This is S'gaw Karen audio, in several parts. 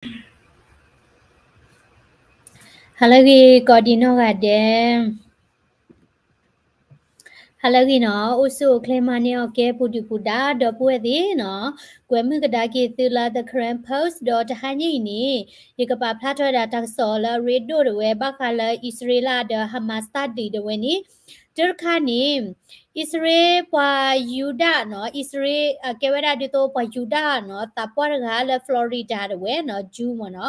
ဟါလၢအဂ့ၤ ကိးဒံးနီၢ်ဂၤဒဲး, ဟါလၢအဂ့ၤနီၤ, အိၣ်ဆူၣ်အိၣ်ချ့မၤန့ၢ်အီၤကဲ ပူၤဒုၣ်ပူၤဒါ ဒီပုၢ်ဝဲၢ်သ့ၣ်နီၤ, ကွဲမုာ်ကဒါက့ၤသုလၢ The Karen Post ဒီးတဟါညါအံၤန့ၣ် ယကပာ်ဖျါထီၣ်ဝဲဒၣ်တၢ်ကစီၣ်လၢအရ့ဒိၣ်ဒၣ်ဝဲ ဘၣ်ဃးလၢအံၣ်စရ့လးဒီး Hamas တၢ်ဒုးဒၣ်ဝဲန့ၣ်, တၢ်တခါန့ၣ် အံၣ်စရ့လးပှၤယူဒၤနီၤ, အံၣ်စရ့လး ကဲဝဲဒၣ်ဒ်သိးပှၤယူဒၤနီၤ, သးပှၢ်တဂၤလၢ Florida ဒၣ်ဝဲနီၤ, Jew မ့ၢ်နီၤ,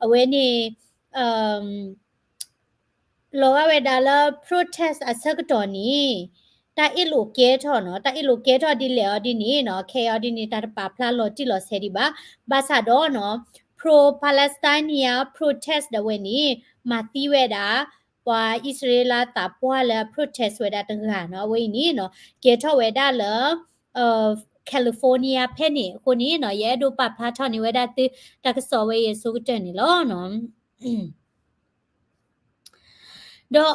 အဝဲန့ၣ် လီၤဂာ်ဝဲဒၣ်လၢ protest အဆၢကတီၢ်န့ၣ် တၢ်အ့ၣ်လိာ်ကဲထီၣ်နီၤ, တၢ်အ့ၣ်လိာ်ကဲထီၣ်ဒ်လဲၣ်အီၤဒ်န့ၣ်နီၤ, ခဲအံၤအီၤဒ်န့ၣ် တၢ်တပာ်ဖျါလီၤတံၢ်လီၤဆဲးဒံးဘၣ်. ဘၣ်ဆၣ်ဒီးနီၤ pro-Palestinian protest ဒၣ်ဝဲန့ၣ် မၤသံဝဲဒၣ် ပှၤအံၣ်စရ့လးသးပှၢ်လၢအ protest ဝဲဒၣ်တဂၤနီၤ, အဝဲအံၤန့ၣ်နီၤ ကဲထီၣ်ဝဲဒၣ်လၢ California ဖဲန့ၣ်အဃိန့ၣ်နီၤ, ယအဲၣ်ဒိးပာ်ဖျါထီၣ်န့ၢ်ဝဲဒၣ်သု တၢ်ကစီၣ်ဝဲအံၤအဆိကတၢၢ်န့ၣ်လီၤ. ဒီး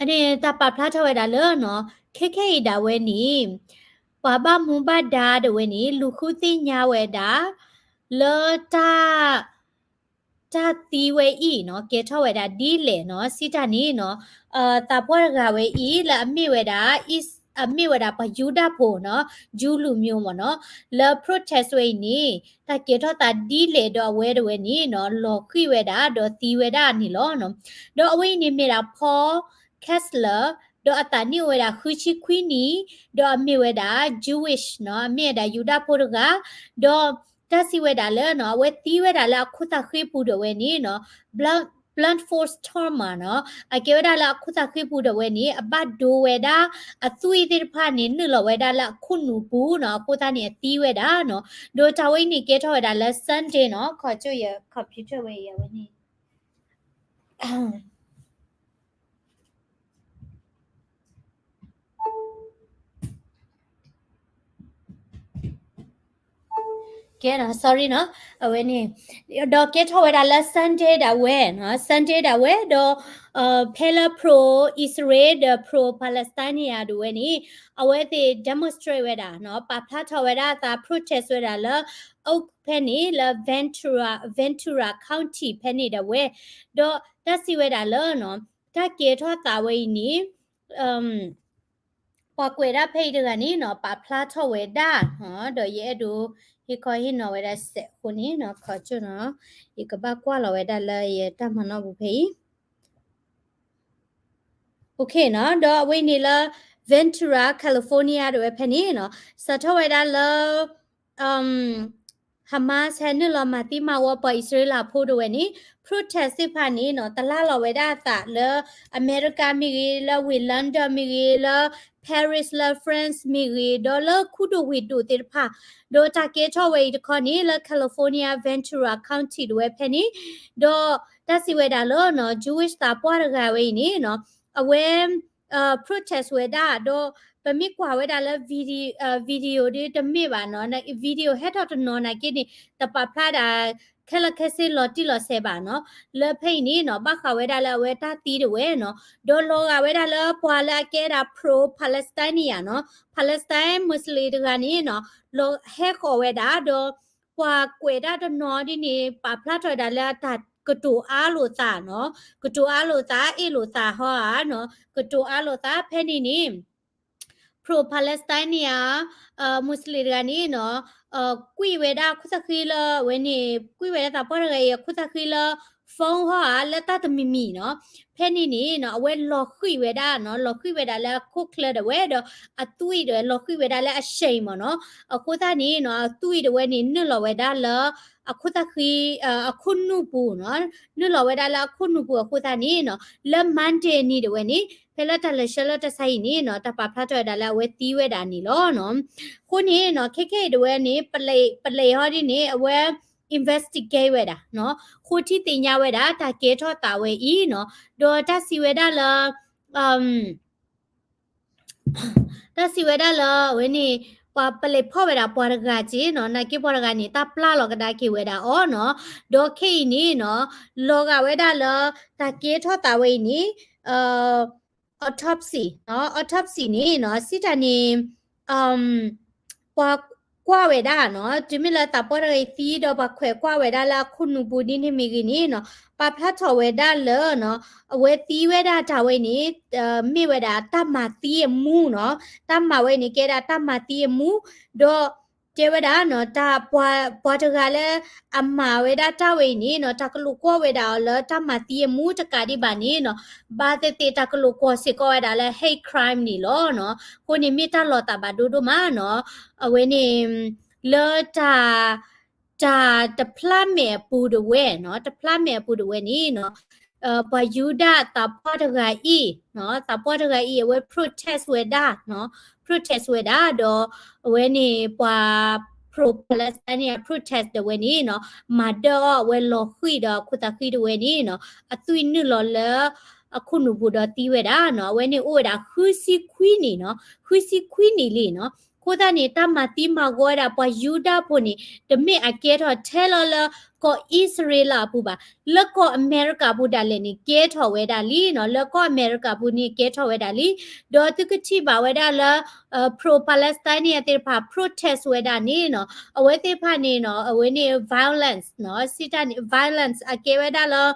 အန့ၣ်တၢ်ပာ်ဖျါထီၣ်ဝဲဒၣ်လၢနီၤ, ခဲခဲအံၤဒၣ်ဝဲန့ၣ် ပှၤဘၣ်မူဘၣ်ဒါဒၣ်ဝဲန့ၣ် လူၤဃုသ့ၣ်ညါဝဲဒၣ် လၢတၢ် တၢ်သံဝဲအံၤနီၤ ကဲထီၣ်ဝဲဒၣ်ဒ်လဲၣ်နီၤ, စံးတၢ်န့ၣ်နီၤ, သးပှၢ်တဂၤဝဲအံၤ လၢအမ့ၢ်ဝဲဒၣ် အမ့ၢ်ဝဲဒၣ်ပှၤယူဒၤဖိနီၤ, ယူလူၤမၠိမ့ၢ်နီၤ, လၢ protest ဝဲအံၤန့ၣ် တၢ်ကဲထီၣ်သးဒ်လဲၣ်ဒီးအဝဲဒၣ်ဝဲန့ၣ်နီၤ လီၤဃံၤဝဲဒၣ်ဒီးသံဝဲဒၣ်န့ၣ်လီၤ. ဒီးအဝဲအံၤန့ၣ်မ့ၢ်ဒၣ် Paul Kessler ဒီးအသးနံၣ်အိၣ်ဝဲဒၣ်ဃုဆံခွံနံၣ်, ဒီးအမ့ၢ်ဝဲဒၣ် Jewish နီၤ, အမ့ၢ်ဝဲဒၣ်ယူဒၤဖိတဂၤ, ဒီးတၢ်စံးဝဲဒၣ်လၢနီၤ အဝဲသံဝဲဒၣ်လၢအခိၣ်သးဃံပူၤဒၣ်ဝဲန့ၣ်နီၤ blunt force trauma နီၤ, အကဲဝဲဒၣ်လၢအခိၣ်သးဃံပူၤဒၣ်ဝဲန့ၣ် အဘၣ်ဒိဝဲဒၣ် အသွံၣ်သ့ၣ်တဖၣ်န့ၣ် နုာ်လီၤဝဲဒၣ်လၢအခိၣ်နူာ်ပူၤနီၤ, အဃိသတးန့ၣ်အသံဝဲဒၣ်နီၤ, ဒီးတၢ်ဝဲအံၤန့ၣ် ကဲထီၣ်ဝဲဒၣ်လၢ Sunday နီၤ, ခီကၠိယ computer ဝဲအံၤအဝဲန့ၣ် ကဲနီၤ sorry နီၤ, အဝဲန့ၣ် ဒီးကဲထီၣ်ဝဲဒၣ်လၢ Sunday ဒၣ်ဝဲနီၤ, Sunday ဒၣ်ဝဲဒီး ဖဲလၢ pro Israel ဒီး pro Palestine ဒၣ်ဝဲန့ၣ် အဝဲသ့ၣ် demonstrate ဝဲဒၣ်နီၤ, ပာ်ဖျါထီၣ်ဝဲဒၣ်အသး protest ဝဲဒၣ်လၢ Oak ဖဲန့ၣ် လၢ Ventura Ventura County ဖဲန့ၣ်ဒၣ်ဝဲ, ဒီးတၢ်စံးဝဲဒၣ်လၢနီၤ တၢ်ကဲထီၣ်သးဝဲအံၤန့ၣ် ပှၤကွဲးဒၣ်ဖဲအံၤတဂၤန့ၣ်နီၤ ပာ်ဖျါထီၣ်ဝဲဒၣ်, ဒီးယအဲၣ်ဒိး ဟ့ၣ်ခီဟ့ၣ်နီၤဝဲဒၣ်စဲးအဃိန့ၣ်နီၤ, ခီကၠိနီၤ, ယကဘၣ်ကွၢ်လီၤဝဲဒၣ်လၢယတၢ်မၤနီၣ်ပူၤဖဲအံၤ, OK နီၤ, ဒီးအဝဲအံၤန့ၣ်လၢ Ventura California ဒၣ်ဝဲဖဲန့ၣ်နီၤ, စးထီၣ်ဝဲဒၣ်လၢ Hamas ဟဲနုာ်လီၤမၤသံမၤဝီပှၤအံၣ်စရ့လးဖိဒၣ်ဝဲန့ၣ် protest သ့ၣ်တဖၣ်န့ၣ်နီၤ တလၢ်လီၤဝဲဒၣ်အသးလၢ အမဲရကၤမ့ၢ်ဂ့ၤ, လၢဝ့ၢ် London မ့ၢ်ဂ့ၤ, လၢ Paris လၢ France မ့ၢ်ဂ့ၤ, ဒီးလၢခူဒိၣ်ဝ့ၢ်ဒိၣ်သ့ၣ်တဖၣ်, ဒီးတၢ်ကဲထီၣ်ဝဲအံၤတခီန့ၣ် လၢ California Ventura County ဒၣ်ဝဲဖဲန့ၣ်, ဒီးတၢ်စံးဝဲဒၣ်လၢနီၤ Jewish သးပှၢ်တဂၤဝဲအံၤန့ၣ်နီၤ အဝဲ protest ဝဲဒၣ် ဒီးပမ့ၢ်ကွၢ်ဝဲဒၣ်လၢ video ဒ်တမ့ၢ်ဘၣ်နီၤ, video ဟဲထီၣ်တနီၤနာ်က့န့ၣ် တပာ်ဖျါဒၣ် ခဲလၢာ်ခဲဆ့လီၤတံၢ်လီၤဆဲးဘၣ်နီၤ, လၢဖဲအံၤန့ၣ်နီၤ ဘၣ်ဃးဝဲဒၣ်လၢအဝဲတၢ်သံဒၣ်ဝဲနီၤ, ဒီးလီၤဂာ်ဝဲဒၣ်လၢပှၤလၢအကဲဒၣ် pro-Palestinian နီၤ, Palestine Muslim တဂၤန့ၣ်နီၤ လီၤဟဲဃီၤဝဲဒၣ် ဒီးပှၤကွဲးဒၣ်တနီၤဒ်န့ၣ် ပာ်ဖျါထီၣ်ဝဲဒၣ်လၢအတၢ်ကတိၤအါလိာ်သးနီၤ, ကတိၤအါလိာ်သး အ့ၣ်လိာ်သးဟီဧါနီၤ, ကတိၤအါလိာ်သးဖဲန့ၣ်န့ၣ် pro-Palestinian Muslim တဂၤန့ၣ်နီၤ ကွံာ်ဝဲဒၣ်အခိၣ်သးဃံလၢအဝဲန့ၣ် ကွံာ်ဝဲဒၣ်သးပှၢ်တဂၤအံၤအခိၣ်သးဃံလၢ phone ဟီဧါ လၢတၢ်တမံၤမံၤနီၤ, ဖဲန့ၣ်န့ၣ်နီၤ အဝဲလီၤဃံၤဝဲဒၣ်နီၤ, လီၤဃံၤဝဲဒၣ်လၢအခိၣ်ချၢဒၣ်ဝဲဒီး အသွံၣ်ဒၣ်ဝဲလီၤဃံၤဝဲဒၣ်လၢအစဲးမ့ၢ်နီၤ, အဃိသတးန့ၣ်နီၤ အသွံၣ်ဒၣ်ဝဲန့ၣ် နုာ်လီၤဝဲဒၣ်လၢ အခိၣ်သးဃံ အခိၣ်နူာ်ပူၤနီၤ, နုာ်လီၤဝဲဒၣ်လၢအခိၣ်နူာ်ပူၤအဃိသတးန့ၣ်နီၤ လၢ Monday နံၤဒၣ်ဝဲန့ၣ် ဖဲလၢတၢ်လဲၤဆှၢလၢတၢ်ဆါအံၤန့ၣ်နီၤ တၢ်ပာ်ဖျါထီၣ်ဝဲဒၣ်လၢအဝဲသံဝဲဒၣ်န့ၣ်လီၤနီၤ. အဃိန့ၣ်နီၤ ခဲခဲအံၤဒၣ်ဝဲန့ၣ် ပလဲၤဟီဒ်န့ၣ် အဝဲ investigate ဝဲဒၣ်နီၤ, ဃိထံသ့ၣ်ညါဝဲဒၣ် တၢ်ကဲထီၣ်သးဝဲအံၤနီၤ, ဒီးတၢ်စံးဝဲဒၣ်လၢ တၢ်စံးဝဲဒၣ်လၢ အဝဲန့ၣ် ပှၤပလဲၤဖီၣ်ဝဲဒၣ်ပှၤတဂၤက့နီၤ, နာ်က့ပှၤတဂၤန့ၣ် တၢ်ပျၢ်လီၤကဒါက့ၤဝဲဒၣ်အီၤနီၤ, ဒီးခဲအံၤန့�်နီၤ လီၤဂာ်ဝဲဒၣ်လၢ တၢ်ကဲထီၣ်သးဝဲအံၤန့ၣ် autopsy နီၤ, autopsy န့ၣ်နီၤ စံးတၢ်န့ၣ် ပှၤ ကွၢ်ဝဲဒၣ်နီၤ, တုၤမ့ၢ်လၢသးပှၢ်တဂၤအံၤသံဒီးပှၤခွဲးကွၢ်ဝဲဒၣ်လၢအခိၣ်နူာ်ပူၤဒ်န့ၣ်မ့ၢ်ဂ့ၤန့ၣ်နီၤ, ပာ်ဖျါထီၣ်ဝဲဒၣ်လၢနီၤ, အဝဲသံဝဲဒၣ်တၢ်ဝဲအံၤန့ၣ် မ့ၢ်ဝဲဒၣ်တၢ်မၤသံအမူနီၤ, တၢ်မၤဝဲအံၤန့ၣ် ကဲဒၣ်တၢ်မၤသံအမူ, ဒီး တဲဝဲဒၣ်နီၤ, တၢ်ပှၤ ပှၤတဂၤလၢ အမၤဝဲဒၣ်တၢ်ဝဲအံၤန့ၣ်နီၤ, တၢ်ကလိာ်ကွီၢ်ဝဲဒၣ်အီၤလၢတၢ်မၤသံအမူတကးဒံးဘၣ်န့ၣ်နီၤ, ဘၣ်သ့ၣ်သ့ၣ်တၢ်ကလိာ်ကွီၢ်စ့ၢ်ကီးဝဲဒၣ်လၢ hate crime န့ၣ်လီၤနီၤ. အဃိန့ၣ်မ့ၢ်တၢ်လီၤသးဘၣ်ဒိဒိၣ်မးနီၤ. အဝဲန့ၣ် လၢတၢ် တၢ်တဖျါမဲာ်အပူၤတဝဲနီၤ, တဖျါမဲာ်အပူၤတဝဲန့ၣ်နီၤ, ပှၤယူဒၤသးပှၢ်တဂၤအံၤနီၤ, သးပှၢ်တဂၤအံၤ အဝဲ protest ဝဲဒၣ်နီၤ, protest ဝဲဒၣ်ဒီး အဝဲန့ၣ်ပှၤ pro Palestine န့ၣ် protest တဝဲန့ၣ်နီၤ, မၤဒၢၣ်အီၣ်အဝဲလီၤဃံၤဒီးအခိၣ်သးဃံတဝဲန့ၣ်နီၤ, အသွံၣ်နုာ်လီၤလၢ အခိၣ်နူာ်ပူၤဒီးသံဝဲဒၣ်နီၤ. အဝဲန့ၣ်အိၣ်ဝဲဒၣ်ဃုဆံခွံနံၣ်နီၤ, ဃုဆံခွံနံၣ်လံနီၤ. အဃိသတးန့ၣ် တၢ်မၤသံမၤဂီၤဝဲဒၣ်ပှၤယူဒၤဖိန့ၣ် တမ့ၢ်အကဲထီၣ်ထဲလီၤလၢကီၢ်အံၣ်စရ့လးအပူၤဘၣ်, လၢကီၢ်အမဲရကၤပူၤဒၣ်လဲာ်န့ၣ် ကဲထီၣ်ဝဲဒၣ်လံနီၤ, လၢကီၢ်အမဲရကၤပူၤန့ၣ်ကဲထီၣ်ဝဲဒၣ်လံ. ဒီးသုကထံၣ်ဘၣ်ဝဲဒၣ်လၢ pro Palestine န့ၣ်သ့ၣ်တဖၣ် protest ဝဲဒၣ်န့ၣ်နီၤ, အဝဲသ့ၣ်တဖၣ်န့ၣ်နီၤ, အဝဲန့ၣ် violence နီၤ, စံးတၢ်န့ၣ် violence အကဲဝဲဒၣ်လၢ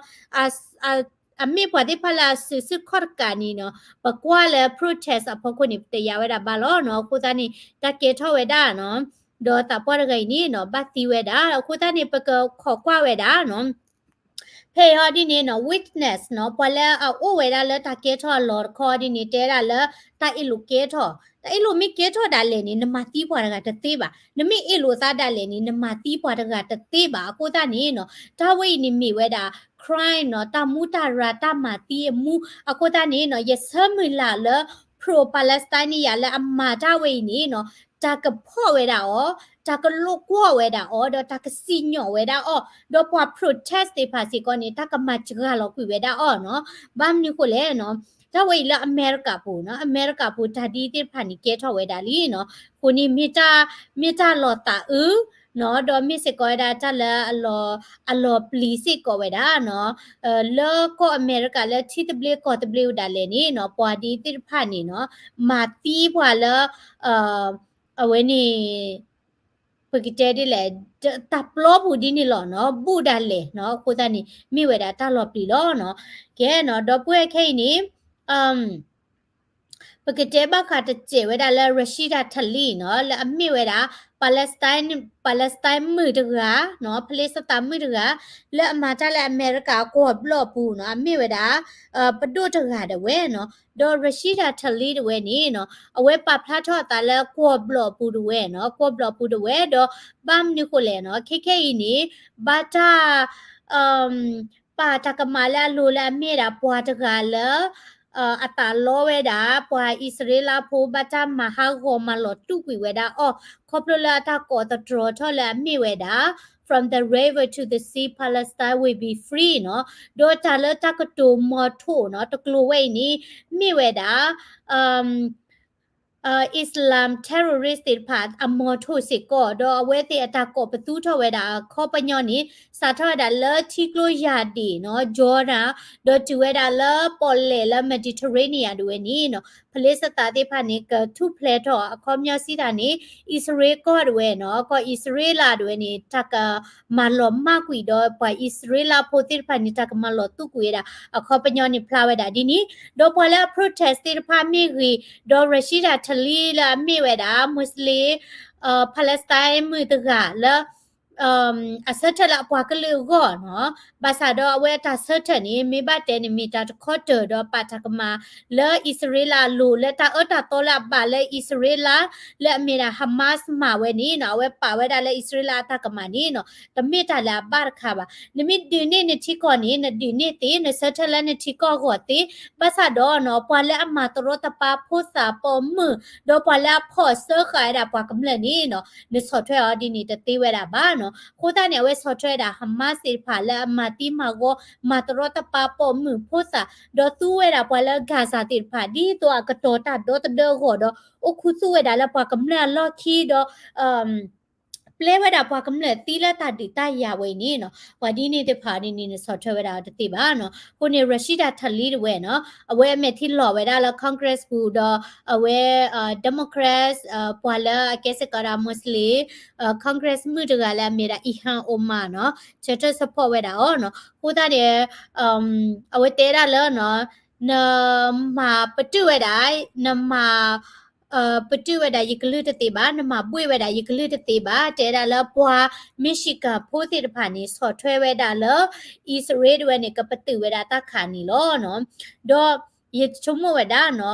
အမ့ၢ်ပှၤသ့ၣ်တဖၣ်လၢအစုးစုခီၣ်တကးန့ၣ်နီၤ, ပကွၢ်လၢ protest အဖီခိၣ်န့ၣ် ပတယာ်ဝဲဒၣ်ဘၣ်လီၤနီၤ. အဃိသတးန့ၣ် တၢ်ကဲထီၣ်ဝဲဒၣ်နီၤ, ဒီးသးပှၢ်တဂၤအံၤန့ၣ်နီၤ ဘၣ်သံဝဲဒၣ်. အဃိသတးန့ၣ် ပကခိးကွၢ်ဝဲဒၣ်နီၤ ဖဲအံၤဒ်န့ၣ်နီၤ witness နီၤ, ပှၤလၢအအိၣ်ဝဲဒၣ်လၢတၢ်ကဲထီၣ်အလီၢ်တခီဒ်န့ၣ် တဲဒၣ်လၢ တၢ်အ့ၣ်လိာ်ကဲထီၣ်, တၢ်အ့ၣ်လိာ်မ့ၢ်ကဲထီၣ်ဒၣ်လဲာ်န့ၣ် နမၤသံပှၤတဂၤတသ့ဘၣ်, နမ့ၢ်အ့ၣ်လိာ်သးဒၣ်လဲာ်န့ၣ် နမၤသံပှၤတဂၤတသ့ဘၣ်. အဃိသတးန့ၣ်နီၤ တၢ်ဝဲအံၤန့ၣ်မ့ၢ်ဝဲဒၣ် crime နီၤ, တၢ်မူတၢ်ရၤတၢ်မၤသံအမူ. အဃိသတးန့ၣ်နီၤ ယဆၢမုၢ်လၢ်လၢ pro Palestine န့ၣ်ယၤလၢအမၤတၢ်ဝဲအံၤန့ၣ်နီၤ တၢ်ကဖီၣ်ဝဲဒၣ်အီၤ, တၢ်ကလိာ်ကွီၢ်ဝဲဒၣ်အီၤ, ဒီးတၢ်ကစံၣ်ညီၣ်ဝဲဒၣ်အီၤ, ဒီးပှၤ protest သ့ၣ်တဖၣ်စ့ၢ်ကီးန့ၣ် တၢ်ကမၤစှၤလီၤကွံာ်ဝဲဒၣ်အီၤနီၤ. ဘၣ်မနုၤဃိလဲၣ်နီၤ, တၢ်ဝဲအံၤလၢအမဲရကၤပူၤနီၤ, အမဲရကၤပူၤတၢ်ဒ်သ့ၣ်တဖၣ်န့ၣ်ကဲထီၣ်ဝဲဒၣ်လံနီၤ. အဃိန့ၣ် မ့ၢ်တၢ်လီၤသးအုးနီၤ, ဒီးမ့ၢ်စ့ၢ်ကီးဝဲဒၣ်တၢ်လၢ အလီၤပျံၤစ့ၢ်ကီးဝဲဒၣ်နီၤ, လၢကီၢ်အမဲရကၤလၢထံသဘျ့ကီၢ်သဘျ့ဝဲဒၣ်လဲာ်န့ၣ်နီၤ, ပှၤဒ်သ့ၣ်တဖၣ်န့ၣ်နီၤ, မၤသံပှၤလၢ အဝဲန့ၣ် ပကတဲဒ်လဲၣ်, တၢ်ပျီပူၤဒ်န့ၣ်လီၤနီၤ, ဘူးဒၣ်လဲာ်နီၤ. အဃိသတးန့ၣ် မ့ၢ်ဝဲဒၣ်တၢ်လီၤပျံၤလီၤနီၤ. ကဲနီၤ, ဒီပုၢ်ဝဲၢ်ခဲအံၤန့ၣ် ပကတဲဘၣ်ဃးတစဲးဝဲဒၣ်လၢ Rashida Tlaib နီၤ, လၢအမ့ၢ်ဝဲဒၣ် Palestine, Palestine မုၣ်တဂၤနီၤ, ဖလ့စသးမုၣ်တဂၤ လၢအမၤတၢ်လၢအမဲရကၤကွီၢ်ဘျီၣ်အပူၤနီၤ, အမ့ၢ်ဝဲဒၣ် ပဒိၣ်တဂၤဒၣ်ဝဲနီၤ. ဒီး Rashida Tlaib တဝဲန့ၣ်နီၤ, အဝဲပာ်ဖျါထီၣ်အသးလၢကွီၢ်ဘျီၣ်အပူၤတဝဲနီၤ, ကွီၢ်ဘျီၣ်အပူၤတဝဲ, ဒီးဘၣ်မနုၤဃိလဲၣ်နီၤ, ခဲခဲအံၤန့ၣ် ဘၣ်တၢ် ပာ်တၢ်ကမၣ်လၢအလိၤလၢအမ့ၢ်ဒၣ်ပှၤတဂၤလၢ အသးလီဝဲဒၣ် ပှၤအံၣ်စရ့လးဖိ ဘၣ်တၢ်မၤဟးဂီၤမၤလီၤတူာ်ကွံာ်ဝဲဒၣ်အီၤ ခီဖျိလၢအတၢ်ကိးသတြီၤထီၣ်လၢအမ့ၢ်ဝဲဒၣ် From the river to the sea, Palestine will be free နီၤ, ဒီးတၢ်လၢတၢ်ကတိၤမီၤထိၣ်နီၤ တကျိၤဝဲအံၤန့ၣ် မ့ၢ်ဝဲဒၣ် Islam terrorist သ့ၣ်တဖၣ်အမီၤထိၣ်စ့ၢ်ကီး ဒီးအဝဲသ့ၣ်အတၢ်ကိးပသူထီၣ်ဝဲဒၣ်အခီပညီန့ၣ် စးထီၣ်ဝဲဒၣ်လၢထံကျိယၢ်ဒ့ၣ်နီၤ Jordan ဒီးတုၤဝဲဒၣ်လၢပီၣ်လဲၣ်လၢ Mediterranean ဒၣ်ဝဲန့ၣ်နီၤ ဖလ့စသးသ့ၣ်တဖၣ်န့ၣ် ကထူၣ်ဖျဲးထီၣ်အခီပညီစံးတၢ်န့ၣ် အံၣ်စရ့လးကီၢ်ဒၣ်ဝဲနီၤ ကီၢ်အံၣ်စရ့လးဒၣ်ဝဲန့ၣ် တၢ်ကမၤလီၤမၢ်ကွံာ်ဒီး ပှၤအံၣ်စရ့လးဖိသ့ၣ်တဖၣ်န့ၣ် တၢ်ကမၤလီၤသူၣ်ကွံာ်ဝဲဒၣ် အခီပညီန့ၣ်ဖျါဝဲဒၣ်ဒ်န့ၣ် ဒီးပှၤလၢအ protest သ့ၣ်တဖၣ်မ့ၢ်ဂ့ၤ ဒီး Rashida Tlaib လၢအမ့ၢ်ဝဲဒၣ် Muslim Palestine မုၣ်တဂၤလၢ အဆၢထၢၣ်လၢအပှၤကလုာ်အဂီၢ်နီၤ ဘၣ်ဆၣ်ဒီးအဝဲအတၢ်ဆၢထၢၣ်န့ၣ် မ့ၢ်ဘၣ်တဲန့ၣ် မ့ၢ်တၢ်တခီတၢၢ်ဒီးပာ်တၢ်ကမၣ် လၢအံၣ်စရ့လးအလိၤ လၢတၢ်အၢတၢ်သီလၢအဘၣ်လၢအံၣ်စရ့လး လၢအမ့ၢ်ဒၣ် Hamas မၤဝဲန့ၣ်နီၤ အဝဲပာ်ဝဲဒၣ်လၢအံၣ်စရ့လးအတၢ်ကမၣ်န့ၣ်နီၤ တမ့ၢ်တၢ်လၢအဘၣ်တခါဘၣ်. နမ့ၢ်ဒုးန့ၢ်နထံကီၢ်န့ၣ် နဒုးန့ၢ်သ့ နဆၢထၢၣ်လၢနထံကီၢ်အဂီၢ်သ့ ဘၣ်ဆၣ်ဒီးနီၤ ပှၤလၢအမၤတရီတပါဖိသၣ်ပိာ်မုၣ် ဒီးပှၤလၢအဖီၣ်စၢဃာ်ဝဲဒၣ်ပှၤကမျၢၢ်န့ၣ်နီၤ နဆီၣ်ထွဲအီၤဒ်န့ၣ်တသ့ဝဲဒၣ်ဘၣ်နီၤ. အဃိသတးန့ၣ် အဝဲဆီၣ်ထွဲဝဲဒၣ် Hamas သ့ၣ်တဖၣ်လၢအမၤသံမၤဂီၤ မၤတရီတပါပိာ်မုၣ်ဖိသၣ် ဒီးသူဝဲဒၣ်ပှၤလၢ Gaza သ့ၣ်တဖၣ် ဒ်သိးအကတီၤတၢ်ဒီသဒၢအဂီၢ်ဒီး အိၣ်ခူသူၣ်ဝဲဒၣ်လၢပှၤကမျၢၢ်အလီၢ်ခံဒီး ပျဲဝဲဒၣ်ပှၤကမျၢၢ်သံလၢတၢ်ဒုးတၢ်ယၤဝဲအံၤန့ၣ်နီၤ, ပှၤဒ်န့ၣ်သ့ၣ်တဖၣ်န့ၣ်န့ၣ် နဆီၣ်ထွဲဝဲဒၣ်တသ့ဘၣ်နီၤ. အဃိန့ၣ် Rashida Tlaib တဝဲနီၤ, အဝဲအမဲာ်ထံလီၤဝဲဒၣ်လၢ Congress ပူၤဒီး အဝဲ Democrats ပှၤလၢအကဲစ့ၢ်ကီးဒၣ် Muslim Congress မုၣ်တဂၤလၢအမ့ၢ်ဒၣ် Ilhan Omar နီၤ, ဆၢထၢၣ် support ဝဲဒၣ်အီၤနီၤ. အဃိသတးန့ၣ် အဝဲတဲဒၣ်လၢ နမၤပတုာ်ဝဲဒၣ်, နမၤ ပတုာ်ဝဲဒၣ်ယကလုၢ်တသ့ဘၣ်, နမၤဘှ့ၣ်ဝဲဒၣ်ယကလုၢ်တသ့ဘၣ်, တဲဒၣ်လၢပှၤ Michigan ဖိသ့ၣ်တဖၣ်န့ၣ် ဆီၣ်ထွဲဝဲဒၣ်လၢ အံၣ်စရ့လးတဝဲန့ၣ် ကပတုာ်ဝဲဒၣ်တၢ်ခးန့ၣ်လီၤနီၤ. ဒီးယဆိကမိၣ်ဝဲဒၣ်နီၤ,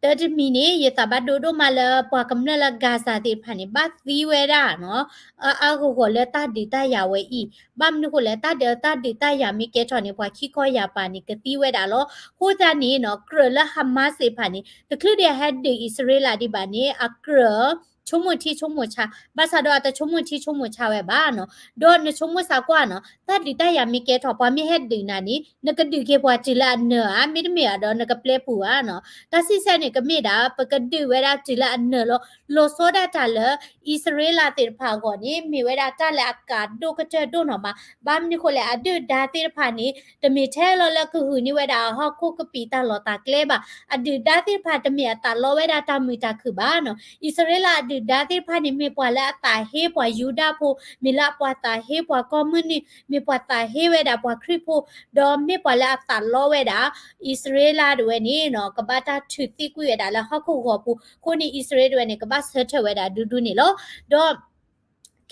တၢ်တမံၤန့ၣ် ယသးဘၣ်ဒိဒိၣ်မးလၢပှၤကမျၢၢ်လၢ Gaza သ့ၣ်တဖၣ်န့ၣ် ဘၣ်သံဝဲဒၣ်နီၤ, အါအါဂီၢ်ဂီၢ်လၢတၢ်ဒုးတၢ်ယၤဝဲအံၤ, ဘၣ်မနုၤဃိလဲၣ် တၢ်ဒုးတၢ်ဒုးတၢ်ယၤမ့ၢ်ကဲထီၣ်န့ၣ် ပှၤခံခီယၤပၤန့ၣ် ကသံဝဲဒၣ်လီၤ. အဃိသတးန့ၣ်နီၤ ကြၢးလၢ Hamas သ့ၣ်တဖၣ်န့ၣ် တချုးဒံးဟဲဒုးအံၣ်စရ့လးဒံးဘၣ်န့ၣ် အကြၢး ဆိကမိၣ်ထံဆိကမိၣ်ဆး, ဘၣ်ဆၣ်ဒီးအတဆိကမိၣ်ထံဆိကမိၣ်ဆးဝဲဘၣ်နီၤ. ဒီးနဆိကမိၣ်စးကွၢ်နီၤ, တၢ်ဒုးတၢ်ယၤမ့ၢ်ကဲထီၣ် ပှၤမ့ၢ်ဟဲဒုးနၤန့ၣ် နကဒုးက့ၤပှၤတုၤလၢအနၢၤဧါ, မ့တမ့ၢ်ဘၣ်ဒီးနကပျဲပူၤဧါနီၤ. တၢ်စံးဆၢန့ၣ်ကမ့ၢ်ဒၣ် ပကဒုးဝဲဒၣ်တုၤလၢအနၢၤလီၤ. လီၤဆီဒၣ်တၢ်လၢ အံၣ်စရ့လးသ့ၣ်တဖၣ်အဂီၢ်န့ၣ် မ့ၢ်ဝဲဒၣ်တၢ်လၢအကးဒိၣ်ကတၢၢ်ဒိၣ်နီၢ်မး, ဘၣ်မနုၤဃိလဲၣ် အဒုၣ်ဒါသ့ၣ်တဖၣ်န့ၣ် တမ့ၢ်ထဲလီၤလၢကဂုာ်န့ၢ်ဝဲဒၣ်အဟီၣ်ခိၣ်ကပံာ်တၢ်လီၢ်တၢ်ကျဲဘၣ်. အဒုၣ်ဒါသ့ၣ်တဖၣ်တမ့ၢ်အသးလီဝဲဒၣ်တၢ်မုာ်တၢ်ခုၣ်ဘၣ်နီၤ. အံၣ်စရ့လးအဒုၣ်ဒါသ့ၣ်တဖၣ်န့ၣ် မ့ၢ်ပှၤလၢအသးဟ့ပှၤယူဒၤဖိ, မ့ၢ်လၢပှၤသးဟ့ပှၤကီၢ်မုၢ်နုာ်, မ့ၢ်ပှၤသးဟ့ဝဲဒၣ်ပှၤခရံာ်ဖိ, ဒီးမ့ၢ်ပှၤလၢအသးလီဝဲဒၣ် အံၣ်စရ့လးတဝဲန့ၣ်နီၤ ကဘၣ်တၢ်ထုးသံကွံာ်ဝဲဒၣ်လၢဟီၣ်ခိၣ်ဂီၤပူၤ. အဃိန့ၣ် အံၣ်စရ့လးတဝဲန့ၣ် ကဘၣ်ဆၢထၢၣ်ဝဲဒၣ်ဒူဒူန့ၣ်လီၤ. ဒီး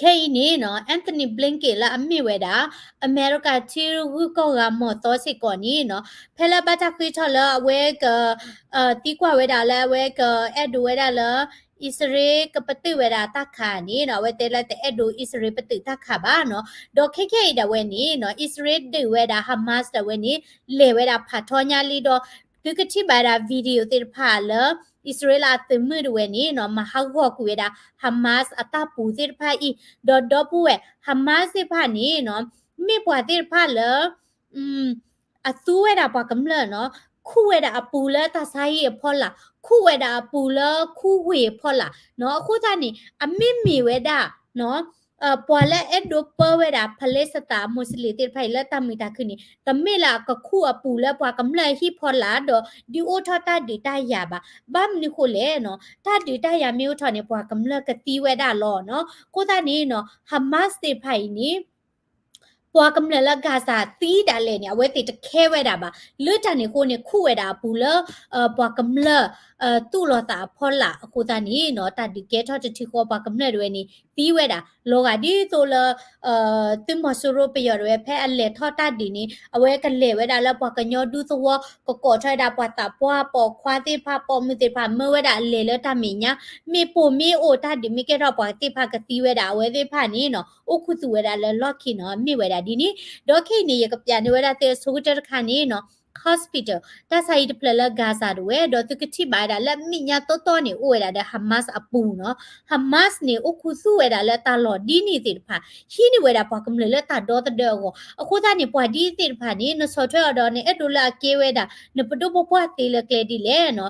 ခဲအံၤန့ၣ်နီၤ Antony Blinken လၢအမ့ၢ်ဝဲဒၣ် အမဲရကၤထံရူၢ်ကီၢ်ဂၤမီၢ်သီစ့ၢ်ကီးန့ၣ်နီၤ ဖဲလၢဘၣ်တၢ်ဃ့ထီၣ်လၢအဝဲက သံကွၢ်ဝဲဒၣ်လၢအဝဲကအဲၣ်ဒိးဝဲဒၣ်လၢ အံၣ်စရ့လးကပတုာ်ဝဲဒၣ်တၢ်ခးန့ၣ်နီၤ အဝဲတဲလၢတအဲၣ်ဒိးအံၣ်စရ့လးပတုာ်တၢ်ခးဘၣ်နီၤ. ဒီးခဲခဲအံၤဒၣ်ဝဲန့ၣ်နီၤ အံၣ်စရ့လးဒုးဝဲဒၣ် Hamas ဒၣ်ဝဲန့ၣ် လဲၤဝဲဒၣ်ဖးထီညါလံဒီး သုကထံၣ်ဘၣ်ဝဲဒၣ် video သ့ၣ်တဖၣ်လၢ အံၣ်စရ့လးအသုးမုၢ်တဝဲန့ၣ်နီၤ မၤဟးဂီၤကွံာ်ဝဲဒၣ် Hamas အတၢ်ပူၤသ့ၣ်တဖၣ်အံၤ, ဒီးဒီပုၢ်ဝဲၢ် Hamas သ့ၣ်တဖၣ်န့ၣ်နီၤ မ့ၢ်ပှၤသ့ၣ်တဖၣ်လၢ အသူဝဲဒၣ်ပှၤကမျၢၢ်နီၤ, ခူၣ်ဝဲဒၣ်အပူၤလၢတၢ်ဆါဟံၣ်အဖီလာ်, ခူၣ်ဝဲဒၣ်အပူၤလၢခူဝ့ၢ်အဖီလာ်နီၤ. အဃိသတးန့ၣ် အမ့မ့ၢ်ဝဲဒၣ် ပှၤလၢအဲၣ်ဒိးပၢဝဲဒၣ် Palestine အ Muslim သ့ၣ်တဖၣ်အံၤလၢတၢ်မုာ်တၢ်ခုၣ်န့ၣ် တမ့ၢ်လၢအကခူၣ်အပူၤလၢပှၤကမျၢၢ်အဟံၣ်ဖီလာ်ဒီး ဒုးအိၣ်ထီၣ်တၢ်ဒုးတၢ်ယၤဘၣ်. ဘၣ်မနုၤဃိလဲၣ်နီၤ, တၢ်ဒုးတၢ်ယၤမ့ၢ်အိၣ်ထီၣ်န့ၣ် ပှၤကမျၢၢ်ကသံဝဲဒၣ်လီၤနီၤ. အဃိသတးန့ၣ်နီၤ Hamas သ့ၣ်တဖၣ်အံၤန့ၣ် ပှၤကမျၢၢ်လၢ Gaza သံဒၣ်လဲာ်န့ၣ် အဝဲသ့ၣ်တခဲဝဲဒၣ်ဘၣ်. လၢတၢ်န့ၣ်အဃိန့ၣ် ခူၣ်ဝဲဒၣ်အပူၤလၢ ပှၤကမျၢၢ် သူၣ်လီၤသးအဖီလာ်အဃိသတးန့ၣ်နီၤ တၢ်ဒုးကဲထီၣ်တထံဃီ ပှၤကမျၢၢ်တဝဲန့ၣ် သံဝဲဒၣ် လီၤဂာ်ဒ်သိးလၢ သုးမီၤစိရိၤပယီၤတဝဲ ဖဲအလဲၤထီၣ်တၢ်ဒုးန့ၣ် အဝဲကလဲၤဝဲဒၣ်လၢပှၤကညီဒူသဝီ ကကိးထီၣ်ဝဲဒၣ်ပှၤသးပှၢ် ပိာ်ခွါသ့ၣ်တဖၣ် ပိာ်မုၣ်သ့ၣ်တဖၣ် မၢဝဲဒၣ်အလဲၤလၢတၢ်မဲာ်ညါ မ့ၢ်ပိာ်မ့ၢ်အိၣ်တၢ်ဒုးမ့ၢ်ကဲထီၣ် ပှၤသ့ၣ်တဖၣ်ကသံဝဲဒၣ် အဝဲသ့ၣ်တဖၣ်န့ၣ်နီၤ အိၣ်ခူသူၣ်ဝဲဒၣ်လၢလီၢ်ခံနီၤ မ့ၢ်ဝဲဒၣ်ဒ်န့ၣ်. ဒီးခဲအံၤန့ၣ် ယကပျးန့ၢ်ဝဲဒၣ်သုအဆိကတၢၢ်တခါန့ၣ်နီၤ hospital တၢ်ဆါဟံၣ်တဖျၢၣ်လၢ Gaza တဝဲ ဒီးသုကထံၣ်ဘၣ်ဝဲဒၣ်လၢအမဲာ်ညါတီတီန့ၣ် အိၣ်ဝဲဒၣ်ဒီး Hamas အပူၤနီၤ. Hamas န့ၣ် အိၣ်ခူသူၣ်ဝဲဒၣ်လၢတၢ်လီၢ်ဒ်န့ၣ်သ့ၣ်တဖၣ် ဟံးန့ၢ်ဝဲဒၣ်ပှၤကမျၢၢ်လၢတၢ်ဒီသဒၢအဂီၢ် အဃိသတးန့ၣ် ပှၤဒ်သ့ၣ်တဖၣ်န့ၣ် နဆီၣ်ထွဲအီၤဒီး နအဲၣ်ဒိးလၢအကဲဝဲဒၣ် နပဒိၣ်ပပှၢ်သ့လၢကျဲဒ်လဲၣ်နီၤ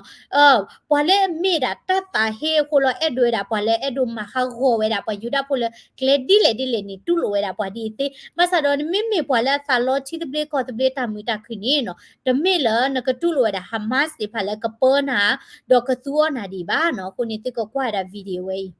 ပှၤလၢအမ့ၢ်ဒၣ်တၢ်သးဟ့အဃိလီၤ အဲၣ်ဒိးဝဲဒၣ် ပှၤလၢအဲၣ်ဒိးမၤဟးဂီၤဝဲဒၣ် ပှၤယူဒၤဖိလၢကျဲဒ်လဲၣ်ဒ်လဲၣ်န့ၣ် တူၢ်လိာ်ဝဲဒၣ်ပှၤဒ်အံၤသ့. ဘၣ်ဆၣ်ဒီး နမ့မ့ၢ်ပှၤလၢအသးလီထံသဘျ့ကီၢ်သဘျ့တၢ်မုာ်တၢ်ခုၣ်န့ၣ်နီၤ တမ့ၢ်လၢနကတူၢ်လိာ်ဝဲဒၣ် Hamas သ့ၣ်တဖၣ်လၢကပၢနၤ ဒီးကသူအီၣ်နၤဒံးဘၣ်နီၤ. အဃိန့ၣ် သုကကွၢ်ဝဲဒၣ် video ဝဲအံၤ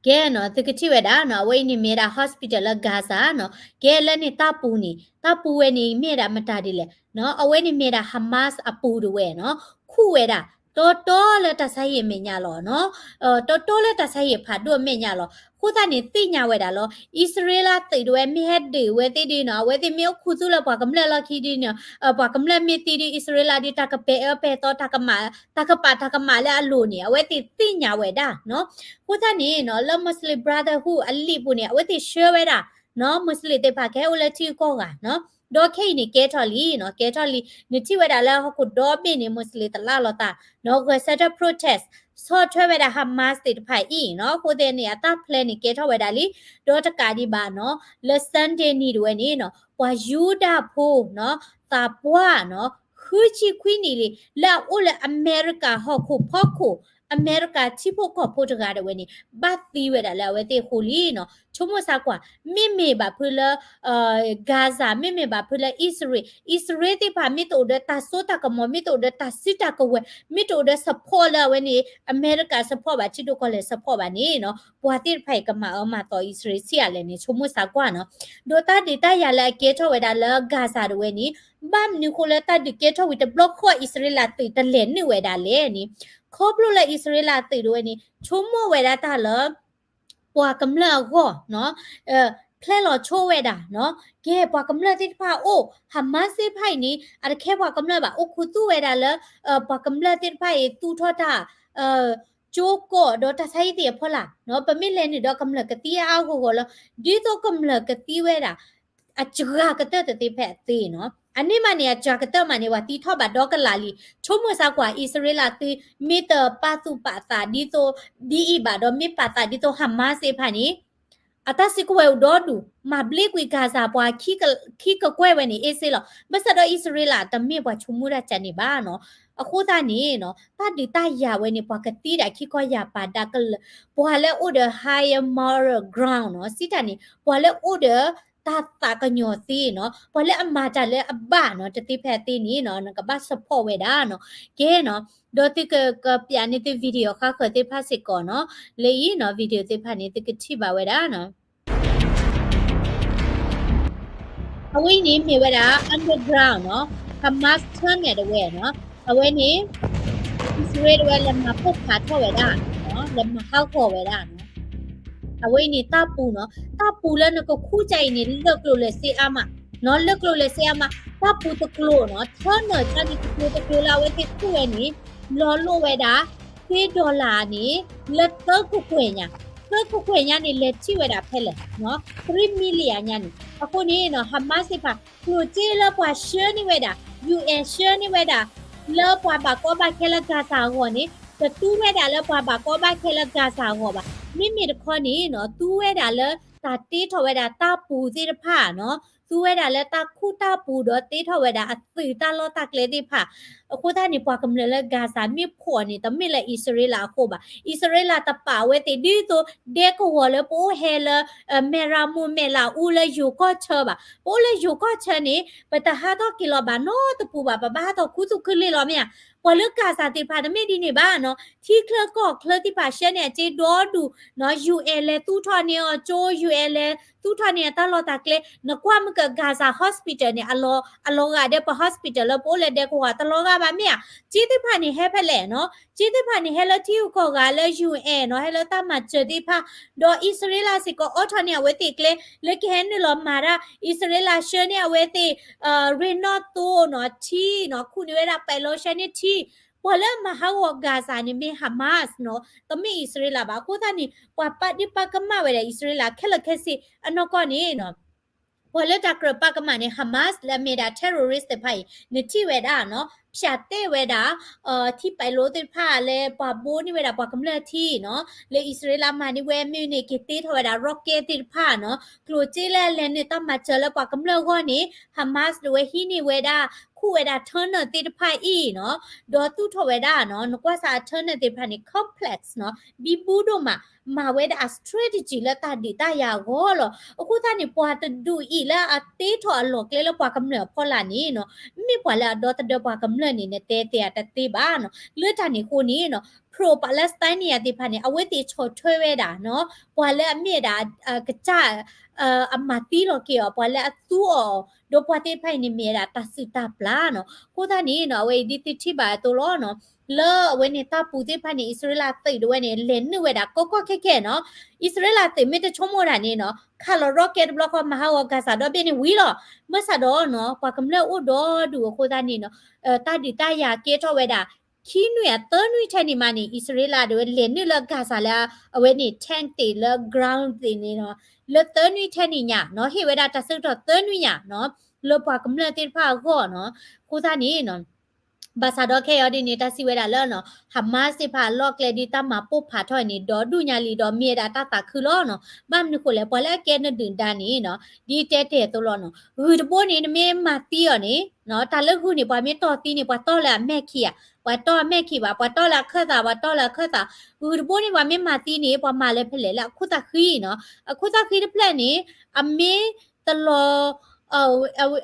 ကဲနီၤ သုကထံၣ်ဝဲဒၣ်နီၤ အဝဲအံၤန့ၣ်မ့ၢ်ဒၣ် hospital လၢ Gaza နီၤ. ကဲလၢန့ၣ်တၢ်ပူၤန့ၣ် တၢ်ပူၤဝဲန့ၣ်မ့ၢ်ဒၣ်မတၤဒ်လဲၣ်နီၤ အဝဲန့ၣ်မ့ၢ်ဒၣ် Hamas အပူၤတဝဲနီၤ ခူၣ်ဝဲဒၣ် တီတီလၢတၢ်ဆါဟံၣ်အမဲာ်ညါလီၤနီၤ တီတီလၢတၢ်ဆါဟံၣ်ဖးဒိၣ်အမဲာ်ညါလီၤ. အဃိသတးန့ၣ် သ့ၣ်ညါဝဲဒၣ်လီၤ အံၣ်စရ့လးသုးတဝဲမ့ၢ်ဟဲဒုးအဝဲသ့ၣ်ဒ်နီၤ အဝဲသ့ၣ်မ့ၢ်အိၣ်ခူသူၣ်လၢပှၤကမျၢၢ်လီၢ်ခံဒ်နီၤ ပှၤကမျၢၢ်မ့ၢ်သံဒ် အံၣ်စရ့လးဒ်တၢ်ကပဲာ်အၢပဲာ်သီ တၢ်ကပာ်တၢ်ကမၣ်လၢအလိၤန့ၣ် အဝဲသ့ၣ်သ့ၣ်ညါဝဲဒၣ်နီၤ. အဃိသတးန့ၣ်နီၤ လၢ Muslim Brotherhood အလံာ်ပူၤန့ၣ် အဝဲသ့ၣ်ဆှၢဝဲဒၣ်နီၤ Muslim သ့ၣ်တဖၣ်ကဟဲအိၣ်လၢထံဂုၤကီၢ်ဂၤနီၤ ဒီးခဲအံၤန့ၣ် ကဲထီၣ်လံနီၤ ကဲထီၣ်လံ နထံၣ်ဝဲဒၣ်လၢဟီၣ်ခိၣ်ဒီဘ့ၣ်န့ၣ် Muslim တလၢ်လိာ်သးနီၤ ဂဲၤဆၢထၢၣ် protest ဆီၣ်ထွဲဝဲဒၣ် Hamas သ့ၣ်တဖၣ်အံၤနီၤ အဃိသတးန့ၣ် အတၢ် plan န့ၣ် ကဲထီၣ်ဝဲဒၣ်လံ ဒီးတကးဒံးဘၣ်နီၤ လၢ Sunday နံၤတဝဲန့ၣ်နီၤ ပှၤယူဒၤဖိနီၤ သးပှၢ်နီၤ ဃုဆံခွံနံၣ်လံ လၢအအိၣ်လၢအမဲရကၤဟီၣ်ခိၣ်ဖီခိၣ် အမဲရကၤထံဖိကီၢ်ဖိတဂၤဒၣ်ဝဲန့ၣ် ဘၣ်သံဝဲဒၣ်လၢအဝဲသ့ၣ်အဃိလံနီၤ. ဆိကမိၣ်စၢ်ကွၢ် မ့မ့ၢ်ဘၣ်ဖုလၢ Gaza မ့မ့ၢ်ဘၣ်ဖုလၢအံၣ်စရ့လး, အံၣ်စရ့လးသ့ၣ်တဖၣ် မ့ၢ်တအိၣ်ဒီးတၢ်စိတၢ်ကမီၤ, မ့ၢ်တအိၣ်ဒီးတၢ်စုတၢ်ကဝဲၤ, မ့ၢ်တအိၣ်ဒီး support လၢအဝဲန့ၣ် အမဲရကၤ support ဘၣ်, ထံဒိၣ်ကီၢ်လဲၢ် support ဘၣ်န့ၣ်နီၤ, ပှၤသ့ၣ်တဖၣ်အံၤကမၤအၢမၤသီအံၣ်စရ့လးဆံးအါလဲၣ်န့ၣ် ဆိကမိၣ်စၢ်ကွၢ်နီၤ. ဒီးတၢ်ဒုးတၢ်ယၤလၢအကဲထီၣ်ဝဲဒၣ်လၢ Gaza ဒၣ်ဝဲန့ၣ် ဘၣ်မနုၤဃိလၢတၢ်ဒုးကဲထီၣ်ဝံၤတဘျီဃီ အံၣ်စရ့လးသုးတလဲၤနုာ်ဝဲဒၣ်လဲၣ်န့ၣ်, ခီဖျိလၢအံၣ်စရ့လးသုးဒၣ်ဝဲန့ၣ် ဆိကမိၣ်ဝဲဒၣ်တၢ်လၢ ပှၤကမျၢၢ်အဂီၢ်နီၤ, ဖျဲလီၤဆိဝဲဒၣ်နီၤ, ကဲပှၤကမျၢၢ်သ့ၣ်တဖၣ်အိၣ် Hamas သ့ၣ်တဖၣ်အံၤန့ၣ် အတခဲပှၤကမျၢၢ်ဘၣ်, အိၣ်ခူသူၣ်ဝဲဒၣ်လၢ ပှၤကမျၢၢ်သ့ၣ်တဖၣ်အံၤသူၣ်ထီၣ်တၢ် ကၠိကီၢ်ဒီးတၢ်ဆါဟံၣ်သ့ၣ်အဖီလာ်နီၤ, ပမ့ၢ်လဲၤနုာ်ဒီးကမျၢၢ်ကသံအါအါဂီၢ်ဂီၢ်လၢ ဒ်သိးကမျၢၢ်ကသံဝဲဒၣ် အစှၤကတၢၢ်တသ့ဖဲအသ့နီၤ, အန့ၣ်မးန့ၣ် အစှၤကတၢၢ်မးန့ၣ် ပှၤသံထီၣ်ဘၣ်ဒီကလးလံ, ဆိကမိၣ်စၢ်ကွၢ် အံၣ်စရ့လးသုး မ့ၢ်တပာ်သူၣ်ပာ်သးဒ်သိး ဒ်အံၤဘၣ်ဒီး မ့ၢ်ပာ်သးဒ်သိး Hamas သ့ၣ်တဖၣ်န့ၣ် အတၢ်စုကဝဲၤအိၣ်ဒီဒူၣ်, မၤဘျ့ကွံာ် Gaza ပှၤခံကကွဲၢ်ဝဲန့ၣ် အ့စ့လီၤ. ဘၣ်ဆၣ်ဒီးအံၣ်စရ့လးတမ့ၢ်ပှၤဆိကမိၣ်တၢ်ကန့ၣ်ဘၣ်နီၤ, အဃိသတးန့ၣ်နီၤ တၢ်ဒုးတၢ်ယၤဝဲန့ၣ် ပှၤကသံဒၣ်ခံခီယၤပာ်ဒၣ်ကလၢာ်, ပှၤလၢအိၣ်ဒီး higher moral ground နီၤ, စံးတၢ်န့ၣ် ပှၤလၢအိၣ်ဒီးတၢ်သးကညီၤသ့နီၤ, ပှၤလၢအမၤတၢ်လၢအဘၣ်နီၤ တသ့ဖဲအသ့န့ၣ်နီၤ နကဘၣ် support ဝဲဒၣ်နီၤ, ကဲနီၤ, ဒီးသုကကပျးန့ၢ်သု video ဃါဃၢၤသ့ၣ်တဖၣ်စ့ၢ်ကီးနီၤ, လၢအံၤနီၤ video သ့ၣ်တဖၣ်န့ၣ် သုကထံၣ်ဘၣ်ဝဲဒၣ်နီၤ. အဝဲအံၤန့ၣ်မ့ၢ်ဝဲဒၣ် underground နီၤ, Hamas tunnel ဒၣ်ဝဲနီၤ, အဝဲန့ၣ် အံၣ်စရ့လးဒၣ်ဝဲလဲၤမၤပိၢ်ဖးထီၣ်ဝဲဒၣ်, လဲၤမၤဟးဂီၤဝဲဒၣ်နီၤ. အဝဲအံၤန့ၣ်တၢ်ပူၤနီၤ, တၢ်ပူၤလၢနကခူၣ်ကၢ်အံၤန့ၣ် လၢာ်ကျိၤလဲၤစ့အါမး, နီၤ လၢာ်ကျိၤလဲၤစ့အါမး, တၢ်ပူၤတကျိၤနီၤ, tunnel တၢ်န့ၣ်တကျိၤတကျိၤလၢအဝဲသ့ၣ်ခူၣ်ဝဲန့ၣ် လီၤလိၣ်ဝဲဒၣ် သ့ dollar န့ၣ် လၢသၢကကွဲၢ်ညါ, သၢကကွဲၢ်ညါန့ၣ် လဲၤထံၣ်ဝဲဒၣ်ဖဲလဲၣ်, three million ညါန့ၣ်, အဃိန့ၣ်နီၤ Hamas သ့ၣ်တဖၣ် ကျိၣ်စ့လၢပှၤဆှၢန့ၢ်ဝဲဒၣ်, UN ဆှၢန့ၢ်ဝဲဒၣ် လၢပှၤဘၣ်ကီဘၣ်ခဲလၢ Gaza အဂီၢ်န့ၣ် တသူဝဲဒၣ်လၢပှၤဘၣ်ကီဘၣ်ခဲလၢ Gaza အဂီၢ်ဘၣ်, မ့မ့ၢ်တခီန့ၣ်နီၤ သူဝဲဒၣ်လၢတၢ်တ့ထီၣ်ဝဲဒၣ်တၢ်ပူၤသ့ၣ်တဖၣ်နီၤ, သူဝဲဒၣ်လၢတၢ်ခူၣ်တၢ်ပူၤဒီးတ့ထီၣ်ဝဲဒၣ်အသုးတၢ်လီၢ်တၢ်ကျဲသ့ၣ်တဖၣ်, အဃိသတးန့ၣ် ပှၤကမျၢၢ်လၢ Gaza မ့ၢ်ဖှီၣ်န့ၣ် တမ့ၢ်လၢအံၣ်စရ့လးအဃိဘၣ်, အံၣ်စရ့လးတပာ်ဝဲသ့ၣ်ဒ်သိး ဒဲကဝီၤလၢပအိၣ်ဟဲလၢ မဲၣ်ရမူၣ်မဲၣ်လးအူလၢယိၤကီၢ်ဆၢဘၣ်, ပအိၣ်လၢယိၤကီၢ်ဆၢန့ၣ် ပတဟးထီၣ်က့ၤလီၤဘၣ်နီတပူၤဘၣ်, ပဘၣ်ဟးထီၣ်ခူသူၣ်ခုလ့လီၤမ့ၢ်ဧါ, ပှၤလၢ Gaza သ့ၣ်တဖၣ်တမ့ၢ်ဒ်န့ၣ်ဘၣ်နီၤ, ထံချၢကီၢ်ချၢသ့ၣ်တဖၣ်ဆှၢန့ၢ်အစ့ဒီဒူၣ်နီၤ, UN လဲၤသူၣ်ထီၣ်န့ၢ်အီၤကၠိ, UN လဲၤသူၣ်ထီၣ်န့ၢ်အတၢ်လီၢ်တၢ်ကျဲ, နကွၢ်မ့ၢ်က Gaza hospital န့ၣ် အလီၤဂာ်ဒီးပ hospital လၢပအိၣ်လၢဒဲကဝီၤတလီၤဂာ်ဘၣ်မ့ၢ်ဧါ, စ့သ့ၣ်တဖၣ်န့ၣ်ဟဲဖဲလဲၣ်နီၤ, စ့သ့ၣ်တဖၣ်န့ၣ်ဟဲလၢထံဂုၤကီၢ်ဂၤလၢ UN နီၤ, ဟဲလၢတၢ်မၤစၢၤသ့ၣ်တဖၣ်, ဒီးအံၣ်စရ့လးစ့ၢ်ကီးအိးထီၣ်န့ၢ်အဝဲသ့ၣ်ကျဲ လၢကဟဲနုာ်လီၤမၤတၢ်, အံၣ်စရ့လးဆှၢန့ၢ်အဝဲသ့ၣ် ရ့ၣ်နီၣ်သိနီၤ, ထံနီၤ, ခူၣ်န့ၢ်ဝဲဒၣ်ပဲၤလီၤဆှၢန့ၢ်ထံ, ပှၤလၢမၤဟးဂီၤ Gaza န့ၣ်မ့ၢ် Hamas နီၤ, တမ့ၢ်အံၣ်စရ့လးဘၣ်, အဃိသတးန့ၣ် ပှၤပာ်ဒ့ၣ်ပာ်ကမၣ်ဝဲဒၣ်အံၣ်စရ့လးခဲလၢာ်ခဲဆ့, အနီၢ်ကီၢ်န့ၣ်နီၤ ပှၤလၢတၢ်ကြၢးပာ်ကမၣ်န့ၣ် Hamas လၢအမ့ၢ်ဒၣ် terrorist သ့ၣ်တဖၣ်အံၤ နထံၣ်ဝဲဒၣ်နီၤ, ဖၠးတဲာ်ဝဲဒၣ် ထံပဲၤလိသ့ၣ်တဖၣ်လၢပှၤဘိန့ၢ်ဝဲဒၣ်ပှၤကမျၢၢ်ထံနီၤ, လၢအံၣ်စရ့လးမၤန့ၢ်ဝဲမ့ၢ်န့ၣ် က့ၤတ့ထီၣ်ဝဲဒၣ် rocket သ့ၣ်တဖၣ်နီၤ, ကျိၣ်စ့လၢအလဲၤနုာ်တၢ်မၤစၢၤလၢပှၤကမျၢၢ်အဂီၢ်န့ၣ် Hamas ဒၣ်ဝဲဟံးန့ၢ်ဝဲဒၣ် ခူၣ်ဝဲဒၣ် tunnel သ့ၣ်တဖၣ်အံၤနီၤ, ဒီးသူၣ်ထီၣ်ဝဲဒၣ်နီၤ, နကွၢ်စးအ tunnel သ့ၣ်တဖၣ်န့ၣ် complex နီၤ, ဘံဘူဒိၣ်မး, မၤဝဲဒၣ်အ strategy လၢတၢ်ဒုးတၢ်ယၤအဂီၢ်လီၤ. အဃိသတးန့ၣ် ပှၤတဒူၣ်အံၤလၢအတ့ထီၣ်အလီၢ်ကျဲလၢပှၤကမျၢၢ်အဖီလာ်န့ၣ်နီၤ, မ့ၢ်ပှၤလၢအဒီသဒၢပှၤကမျၢၢ်န့ၣ် နတဲသ့အတသ့ဘၣ်နီၤ. လၢတၢ်န့ၣ်အဃိန့ၣ်နီၤ pro-Palestinian သ့ၣ်တဖၣ်န့ၣ် အဝဲသ့ၣ်ဆီၣ်ထွဲဝဲဒၣ်နီၤ, ပှၤလၢအမ့ၢ်ဝဲဒၣ် ကစၢ် အမၤသံလီၤက့ၤအီၤ, ပှၤလၢအသူအီၤ, ဒီးပှၤသ့ၣ်တဖၣ်အံၤန့ၣ် မ့ၢ်ဝဲဒၣ်တၢ်စုၣ်တၢ်ပျၢ်နီၤ. အဃိသတးန့ၣ်နီၤ အဝဲအံၤဒ်သုထံၣ်ဘၣ်အသိးလီၤနီၤ, လၢအဝဲန့ၣ်တၢ်ပူၤသ့ၣ်တဖၣ်န့ၣ် အံၣ်စရ့လးသုးဒၣ်ဝဲန့ၣ် လဲၤနုာ်ဝဲဒၣ်ကီကီခဲခဲနီၤ. အံၣ်စရ့လးသုးမ့ၢ်တဆိကမိၣ်တၢ်န့ၣ်နီၤ ခးလီၤ rocket တဘျီဃီ မၤဟးဂီၤ Gaza ဒီဘ့ၣ်န့ၣ်ဝံၤလီၤ. မ့ၢ်ဆၣ်ဒီးနီၤ ပှၤကမျၢၢ်အိၣ်ဒီဒူၣ်အဃိသတးန့ၣ်နီၤ တၢ်ဒုးတၢ်ယၤကဲထီၣ်ဝဲဒၣ် ခံနွံအသၢနွံထဲန့ၣ်မးန့ၣ် အံၣ်စရ့လးဒၣ်ဝဲလဲၤနုာ်လၢ Gaza လၢအဝဲန့ၣ် tank သ့ၣ်လၢ ground သ့ၣ်န့ၣ်နီၤ, လၢသၢနွံထဲန့ၣ်ညါနီၤ, ဟ့ၣ်ဝဲဒၣ်တၢ်ဆၢကတီၢ်သၢနွံညါနီၤ, လၢပှၤကမျၢၢ်သ့ၣ်တဖၣ်အဂီၢ်နီၤ. အဃိသတးန့ၣ်နီၤ ဘၣ်ဆၣ်ဒီးခဲအံၤဒ်န့ၣ် တၢ်စံးဝဲဒၣ်လၢနီၤ Hamas သ့ၣ်တဖၣ်အလီၢ်ကျဲဒ်တၢ်မၤပိၢ်ဖးထီၣ်န့ၣ် ဒီဒူၣ်ညါလံဒီးမ့ၢ်ဝဲဒၣ်တၢ်သးခုလီၤနီၤ. ဘၣ်မနုၤဃိလဲၣ် ပှၤလၢအကဲနဒုၣ်ဒါန့ၣ်နီၤ ဒ်တဲတ့ၢ်အသိးလီၤနီၤ ဂုၢ်တဘိန့ၣ် နမ့ၢ်မၤသံအီၤန့ၣ်နီၤ တၢ်လၢဂုၢ်န့ၣ် ပှၤမ့ၢ်တီၢ်သံန့ၣ် ပှၤတီၢ်လၢအမဲာ်ခံးဧါ, ပှၤတီၢ်အမဲာ်ခံးဘၣ်, ပှၤတီၢ်လၢအခၢၣ်သး, ပှၤတီၢ်လၢအခၢၣ်သး, ဂုၢ်တဘိန့ၣ် ပှၤမ့ၢ်မၤသံန့ၣ် ပှၤမၤလၢဖဲလဲၣ်လၢအခူၣ်သးဃံနီၤ, အခူၣ်သးဃံတဖျၢၣ်န့ၣ် အမ့ၢ်တလီၤ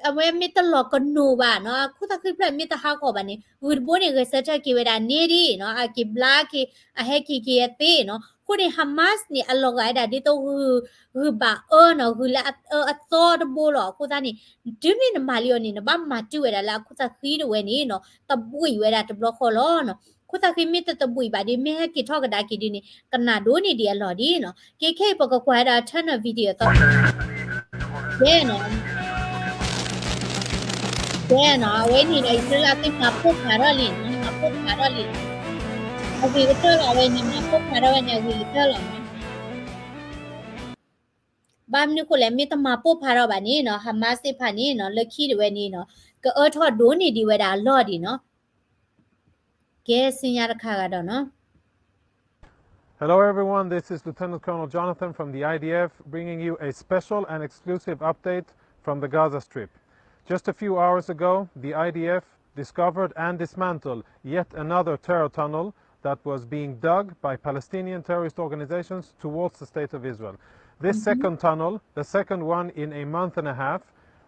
အဝဲမ့ၢ်တလီၤကနိးဘၣ်နီၤ, အခူၣ်သးဃံတဖျၢၣ်မ့ၢ်တဟးဂီၤဘၣ်န့ၣ် ဂုၢ်တဘိန့ၣ် ဂဲၤဆၢထၢၣ်က့ၤဝဲဒၣ်န့ၢ်ဒံးနီၤ, အက့ၤဘျါက့ၤ အဟဲက့ၤက့ၤအသ့နီၤ.အဃိန့ၣ် Hamas န့ၣ် အလီၤဂာ်ဝဲဒၣ်ဒ်သိးဂုၢ် ဂုၢ်ဘၣ်အၢနီၤ, ဂုၢ်လၢအအၢအသီတဘိလီၤ. အဃိသတးန့ၣ် တုၤမ့ၢ်နမၤလံအီၤန့ၣ် နဘၣ်မၤတုၤဝဲဒၣ်လၢအခူၣ်သးဃံတဝဲန့ၣ်နီၤ, သဘှံးဝဲဒၣ်တဘျီဃီလီၤနီၤ. ခူၣ်သးဃံမ့ၢ်တသဘှံးဘၣ်ဒီး မ့ၢ်ဟဲက့ၤထီၣ်ကဒါက့ၤဒ်န့ၣ် ကနၣ်ဒိးန့ၢ်ဒံးအလီၢ်ဒံးနီၤ. ကဲခဲအံၤပကကွၢ်ဝဲဒၣ် Turner video သီ ကဲနီၤ ကဲနီၤ အဝဲန့ၣ်ဒီး အံၣ်စရ့လးသ့ၣ်မၤပိၢ်ဖးထီၣ်လံနီၤ, မၤပိၢ်ဖးထီၣ်လံနီၤ, အဂ့ၤကတၢၢ်လီၤ. အဝဲန့ၣ် မၤပိၢ်ဖးထီၣ်ဝဲန့ၣ် အဂ့ၤကတၢၢ်လီၤနီၤ. ဘၣ်မနုၤဃိလဲၣ် မ့ၢ်တမၤပိၢ်ဖးထီၣ်ဘၣ်န့ၣ်နီၤ Hamas သ့ၣ်တဖၣ်န့ၣ်နီၤ လၢခံတဝဲန့ၣ်နီၤ ကအၢထီၣ်ဒိးန့ၢ်ဒံးဝဲဒၣ်အလီၢ်ဒံးနီၤ. ကဲဆူညါတခါဂၤဒီးနီၤ Hello everyone, this is Lieutenant Colonel Jonathan from the I D F bringing you a special and exclusive update from the Gaza Strip. Just a few hours ago, the I D F discovered and dismantled yet another terror tunnel that was being dug by Palestinian terrorist organizations towards the State of Israel. This second tunnel, the second one in a month and a half,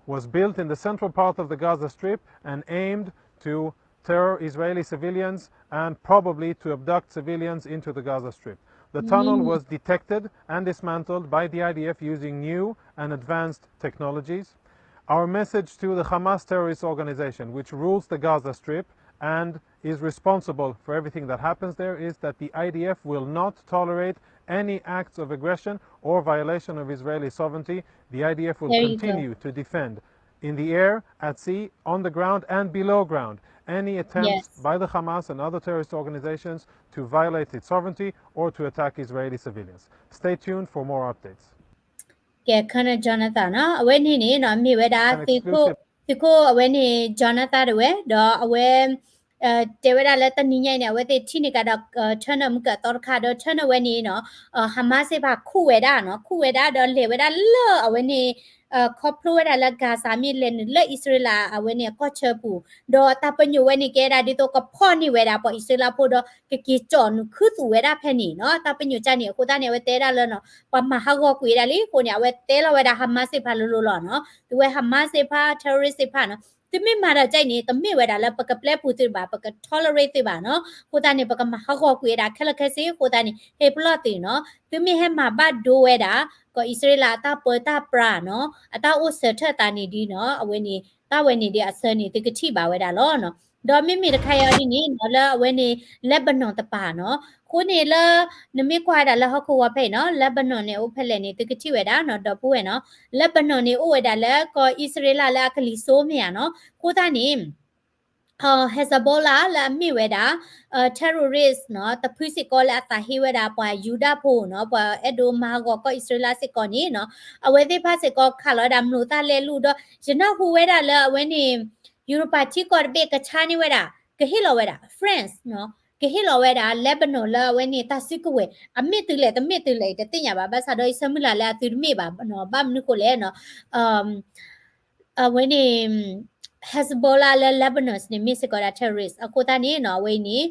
was built in the central part of the Gaza Strip and aimed to terror Israeli civilians and probably to abduct civilians into the Gaza Strip. The tunnel was detected and dismantled by the I D F using new and advanced technologies. Our message to the Hamas terrorist organization, which rules the Gaza Strip and is responsible for everything that happens there, is that the I D F will not tolerate any acts of aggression or violation of Israeli sovereignty. The I D F will continue to defend in the air, at sea, on the ground, and below ground, any attempt by the Hamas and other terrorist organizations to violate its sovereignty or to attack Israeli civilians. Stay tuned for more updates. ကဲ Colonel Jonathan နီၤ အဝဲန့ၣ်န့ၣ်နီၤ မ့ၢ်ဝဲဒၣ် သုးခိၣ် သုးခိၣ်အဝဲန့ၣ် Jonathan တဝဲ ဒီးအဝဲ တဲဝဲဒၣ်လၢတနံၤညါအံၤန့ၣ် အဝဲသ့ၣ်ထံၣ်န့ၢ်ကဒီး Turner မုၢ်ကၢအသီတခါဒီး Turner ဝဲန့ၣ်နီၤ Hamas သ့ၣ်တဖၣ်ခူၣ်ဝဲဒၣ်နီၤ ခူၣ်ဝဲဒၣ်ဒီးလဲၤဝဲဒၣ်လၢအဝဲန့ၣ် ခီဖျိဝဲဒၣ်လၢ Gaza မ့ၢ်လဲၤနုာ်လၢအံၣ်စရ့လးအဝဲန့ၣ်အကီၢ်ဆၢပူၤ ဒီးတၢ်ပညိၣ်ဝဲန့ၣ်ကဲဒၣ်ဒ်သိးကဖီၣ်န့ၢ်ဝဲဒၣ်ပှၤအံၣ်စရ့လးဖိဒီး ကက့ၤကၠီၣ်နုာ်ခူသူၣ်ဝဲဒၣ်ဖဲန့ၣ်နီၤ တၢ်ပညိၣ်ကန့ၣ် အဃိသတးန့ၣ် အဝဲတဲဒၣ်လၢနီၤ ပှၤမၤဟးဂီၤကွံာ်ဝဲဒၣ်လံအဃိန့ၣ် အဝဲတဲလီၤဝဲဒၣ် Hamas သ့ၣ်တဖၣ်လိၤလိၤလီၤနီၤ သုဝဲ Hamas သ့ၣ်တဖၣ် terrorist သ့ၣ်တဖၣ်နီၤ သုမ့ၢ်မၤတၢ်ကဲအံၤန့ၣ် တမ့ၢ်ဝဲဒၣ်လၢပကပျဲပူၤသုဘၣ် ပက tolerate သုဘၣ်နီၤ အဃိသတးန့ၣ် ပကမၤဟးဂီၤကွံာ်ဝဲဒၣ်ခဲလၢာ်ခဲဆ့ အဃိသတးန့ၣ် ဟ့ၣ်ပလီၢ်သုးနီၤ သုမ့ၢ်ဟဲမၤဘၣ်ဒိဝဲဒၣ် ကီၢ်အံၣ်စရ့လးအတၢ်ပၢတၢ်ပြးနီၤ အတၢ်အိၣ်ဆၢထၢၣ်သးန့ၣ်ဒ်နီၤ အဝဲန့ၣ် တၢ်ဝဲန့ၣ်ဒ်အဆၢန့ၣ် သုကထံၣ်ဘၣ်ဝဲဒၣ်လီၤနီၤ ဒီးမ့မ့ၢ်တခါအံၤဒ်န့ၣ်နီၤ လၢအဝဲန့ၣ် Lebanon တပၤနီၤ အဃိန့ၣ်လၢ နမ့ၢ်ကွၢ်ဝဲဒၣ်လၢဟီၣ်ခိၣ်ဝီဖဲအံၤနီၤ Lebanon န့ၣ်အိၣ်ဖဲလဲၣ်န့ၣ် သုကထံၣ်ဝဲဒၣ်နီၤ ဒီပုၢ်ဝဲၢ်နီၤ Lebanon န့ၣ်အိၣ်ဝဲဒၣ်လၢကီၢ်အံၣ်စရ့လးလၢအကလံၤစိမ့ၢ်ဧါနီၤ အဃိသတးန့ၣ် Hezbollah လၢအမ့ၢ်ဝဲဒၣ် terrorist နီၤ တဖုစ့ၢ်ကီးလၢအသးဟ့ဝဲဒၣ်ပှၤယူဒၤဖိနီၤ ပှၤအဲၣ်ဒိးမၤဟးဂီၤကီၢ်အံၣ်စရ့လးစ့ၢ်ကီးန့ၣ်နီၤ အဝဲသ့ၣ်တဖၣ်စ့ၢ်ကီးခးလီၤဝဲဒၣ်မျိာ်သၣ်လဲလူၢ်ဒီး ယနၢ်ဟူဝဲဒၣ်လၢအဝဲန့ၣ် ယူရပၤထံကီၢ်တဘ့ၣ်ကဆါန့ၢ်ဝဲဒၣ် ကဟ့ၣ်လီၤဝဲဒၣ် France နီၤ ကဟ့ၣ်လီၤဝဲဒၣ် Lebanon လၢအဝဲန့ၣ်တၢ်စုကဝဲၤ အမ့ၢ်တုၤလဲၣ်တမ့ၢ်တုၤလဲၣ် တသ့ၣ်ညါဘၣ် ဘၣ်ဆၣ်ဒီးယဆၢမုၢ်လၢ်လၢအသုတမ့ၢ်ဘၣ်နီၤ ဘၣ်မနုၤဃိလဲၣ်နီၤ အဝဲန့ၣ် Hezbollah လၢ Lebanon န့ၣ် မ့ၢ်စ့ၢ်ကီးဒၣ် terrorist အဃိသတးန့ၣ်နီၤ အဝဲအံၤန့ၣ်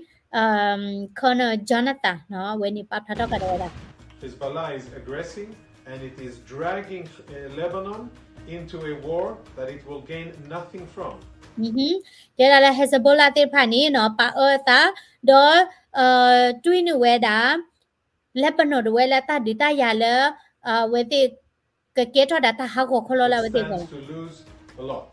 Colonel Jonathan နီၤ အဝဲန့ၣ်ပာ်ဖျါထီၣ်ကဒီးဝဲဒၣ် Hezbollah is aggressing and it is dragging uh, Lebanon into a war that it will gain nothing from. တဲဒၣ်လၢ Hezbollah သ့ၣ်တဖၣ်န့ၣ်နီၤ ပာ်အၢအသး ဒီး တွံၢ်နုာ်ဝဲဒၣ် Lebanon တဝဲလၢတၢ်ဒုးတၢ်ယၤလၢ အဝဲသ့ၣ် ကကဲထီၣ်ဒၣ်တၢ်ဟးဂီၤခီလီၤလၢအဝဲသ့ၣ်အဂီၢ်လီၤ.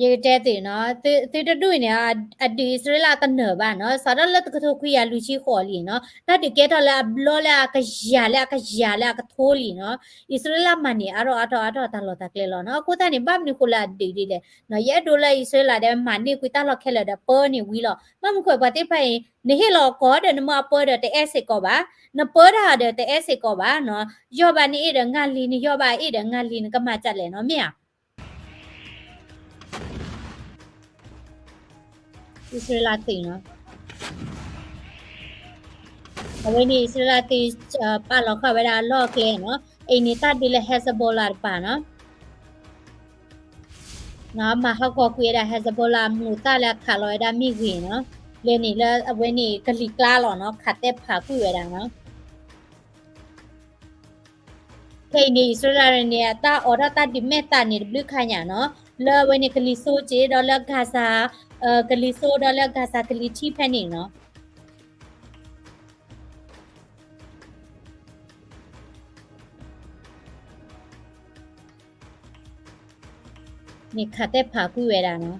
ယကတဲသုနီၤ သုတဒူၣ်အံၤန့ၣ် အဒုးအံၣ်စရ့လးတနၢၤဘၣ်နီၤ စးထီၣ်လၢတကထိခွံကယၤလွံၢ်ဆံဃိးလံနီၤ တၢ်ဒုးကဲထီၣ်လၢအဘျီလၢအကယၤလၢအကထိလံနီၤ အံၣ်စရ့လးမၤန့ၢ်အါထီၣ်အါထီၣ်အါထီၣ်တၢ်လီၢ်တၢ်ကျဲလီၤနီၤ အဃိသတးန့ၣ် ဘၣ်မနုၤဃိလၢအဒုးဒ်လဲၣ်နီၤ ယအဲၣ်ဒိးလၢအံၣ်စရ့လးဒီးမၤန့ၢ်ကွံာ်တၢ်လီၢ်ခဲလၢာ်ဒီးပၢန့ၢ်ဝံၤလီၤ ဘၣ်မနုၤဃိပှၤသ့ၣ်တဖၣ်အံၤ နဟ့ၣ်လီၤကီးဒီးနမ့ၢ်အပၢဒီးတအဲၣ်စ့ၢ်ကီးဘၣ် နပၢတၢ်ဒီးတအဲၣ်စ့ၢ်ကီးဘၣ်နီၤ ယီၢ်ဘၣ်နအ့ၣ်ဒီးငါလံ နယီၢ်ဘၣ်အ့ၣ်ဒီးငါလံ နကမၤဒ်လဲၣ်နီၤ မ့ၢ်ဧါ အံၣ်စရ့လးသုးနီၤ. အဝဲန့ၣ် အံၣ်စရ့လးသုး ပာ်လီၤဃာ်ဝဲဒၣ်အလီၢ်အကျဲနီၤ. အံၤန့ၣ် တၢ်ဒုးလၢ Hezbollah တပၤနီၤ. မၤဟးဂီၤကွံာ်ဝဲဒၣ် Hezbollah အမျိာ်သၣ်လၢအခးလီၤဝဲဒၣ်မ့ၢ်ဂ့ၤနီၤ. လၢန့ၣ်လၢအဝဲန့ၣ်ကလံၤကျါလီၤနီၤ, ခးတဲဖးကွံာ်ဝဲဒၣ်နီၤ. ခဲအံၤန့ၣ် အံၣ်စရ့လးန့ၣ် အတၢ်အိးထီၣ်တၢ်ဒုးမဲာ်သၣ်န့ၣ် တဘျုးခါညါနီၤ, လၢအဝဲန့ၣ်ကလံၤစိက့ဒီးလၢ Gaza, ကလံၤစိဒီးလၢ Gaza ကလံၤထံးဖဲန့ၣ်နီၤ. န့ၣ်ခးတဲဖးကွံာ်ဝဲဒၣ်နီၤ.